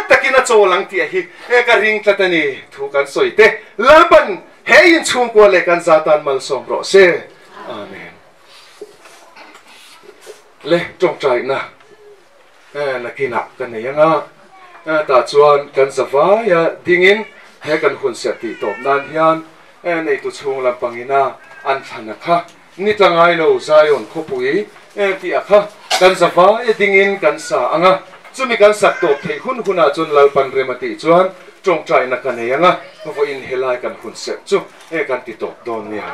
takin a chawl ang tih hi ka ring tlat a ni. Thu kan sawi te Lalpan he inchhungkua leh kan za tan malsawm rawh se. Amen. Le tawngtaina nakinah ka nei anga tah chuan kan zavaia dingin he kan hun serh tih tawp nan hian neitu chhung lampangina an thlana kha Ni tla ngai lo Zion khawpui tih a kha kan za vai dingin kan sa ang a, chumi kan sak tawp theih hun hunah chuan Lalpan rem a tih chuan tawngtaina ka nei ang a, vawiin helai kan hun serh chu kan ti tawp dawn nia.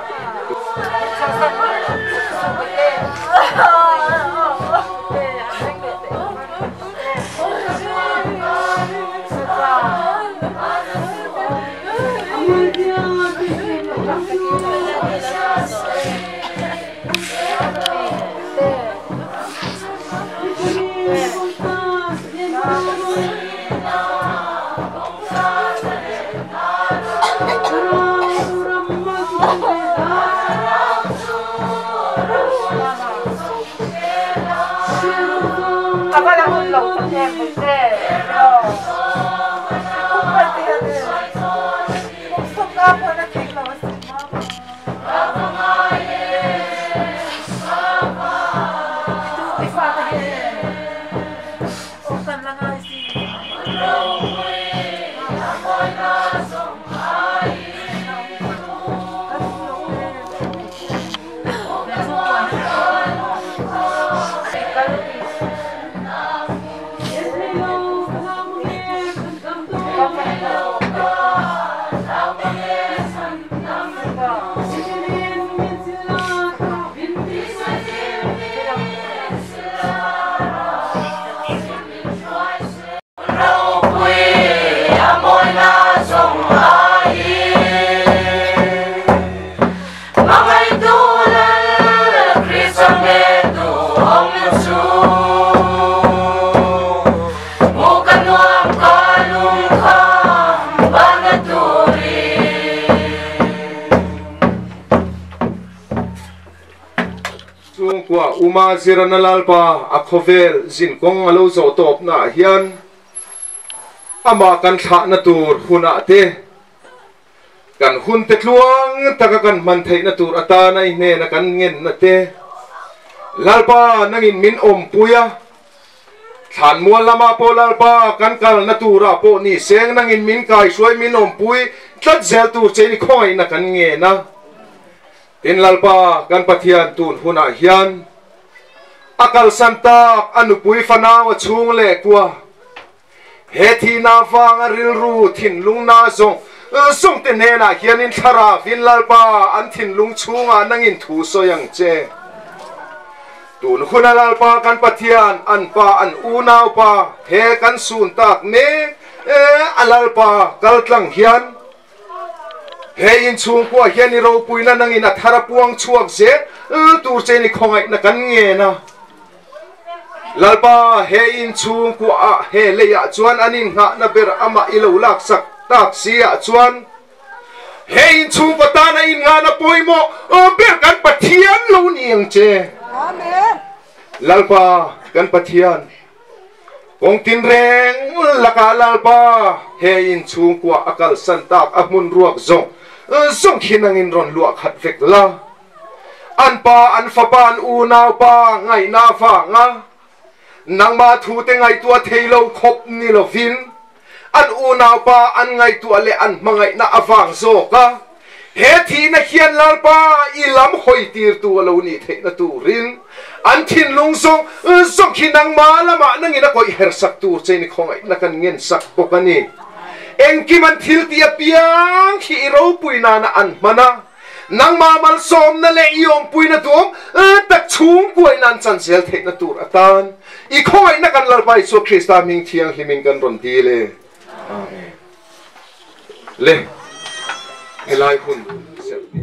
Chhungkua Uma Zirana Lalpa a khawvel zin kawng a lo zawh tawpna ah hian amah kan thlahna tur hunah te Kan hunte tluang taka kan hman theihna tur atana i hnena kan ngenna te, Lalpa nangin min awmpui a, thlanmual lamah pawh Lalpa kan kalna turah pawh ni seng nangin min kaihruai min awmpui tlat zel tur che i khawngaihna kan ngen a. Tin Lalpa kan Pathian tun hunah hian a kalsan tak a nupui fanau a chhung leh kua, He thihna avanga rilru thinlungna zawng zawngte hnenah hianin thlarauin Lalpa an thinlung chhungah nangin thu sawi ang che. Tun huna Lalpa kan Pathian, an pa, an unaupa he kan sun tak mek a Lalpa kaltlang hian he inchhungkuah hian i ropuina nangin a thar a puang chhuak zel tur chein i khawngaihna kan ngen a. Lalpa, he in chhungkuaah he leiah chuan an inngahna ber amah i lo laksak tak si ah chuan, he in chhungkaw tana inngahna pawimawh ber kan Pathian lo ni ang che. Lalpa, kan Pathian, kawng tinreng lakah Lalpa, he in chhungkuah a kalsan tak a hmun ruak zawng zawng khi nangin rawn luah khat vek la. An pa, an fapa, an unaupa ngaihna avanga nangmah thute ngaihtuah thei lo khawp ni lovin an unaupa an ngaihtuah leh an hmangaihna avang zawk a, he thihna hian Lalpa i lam hawi tirtu a lo nih theihna turin an thinlung zawng zawng hi nangmah lamah nangin a kawih hersak tur chein i khawngaihna kan ngensak bawk a ni. Engkim an thil tih apiang hi i ropui nana an hman a, nangmah malsawmna leh i awmpuina duhawm tak chhungkuain an chan zel theihna tur atan i khawngaihna kan Lalpa Isua Krista hming thianghlimin kan rawn dil e. Amen. Le, helai hun serh ni.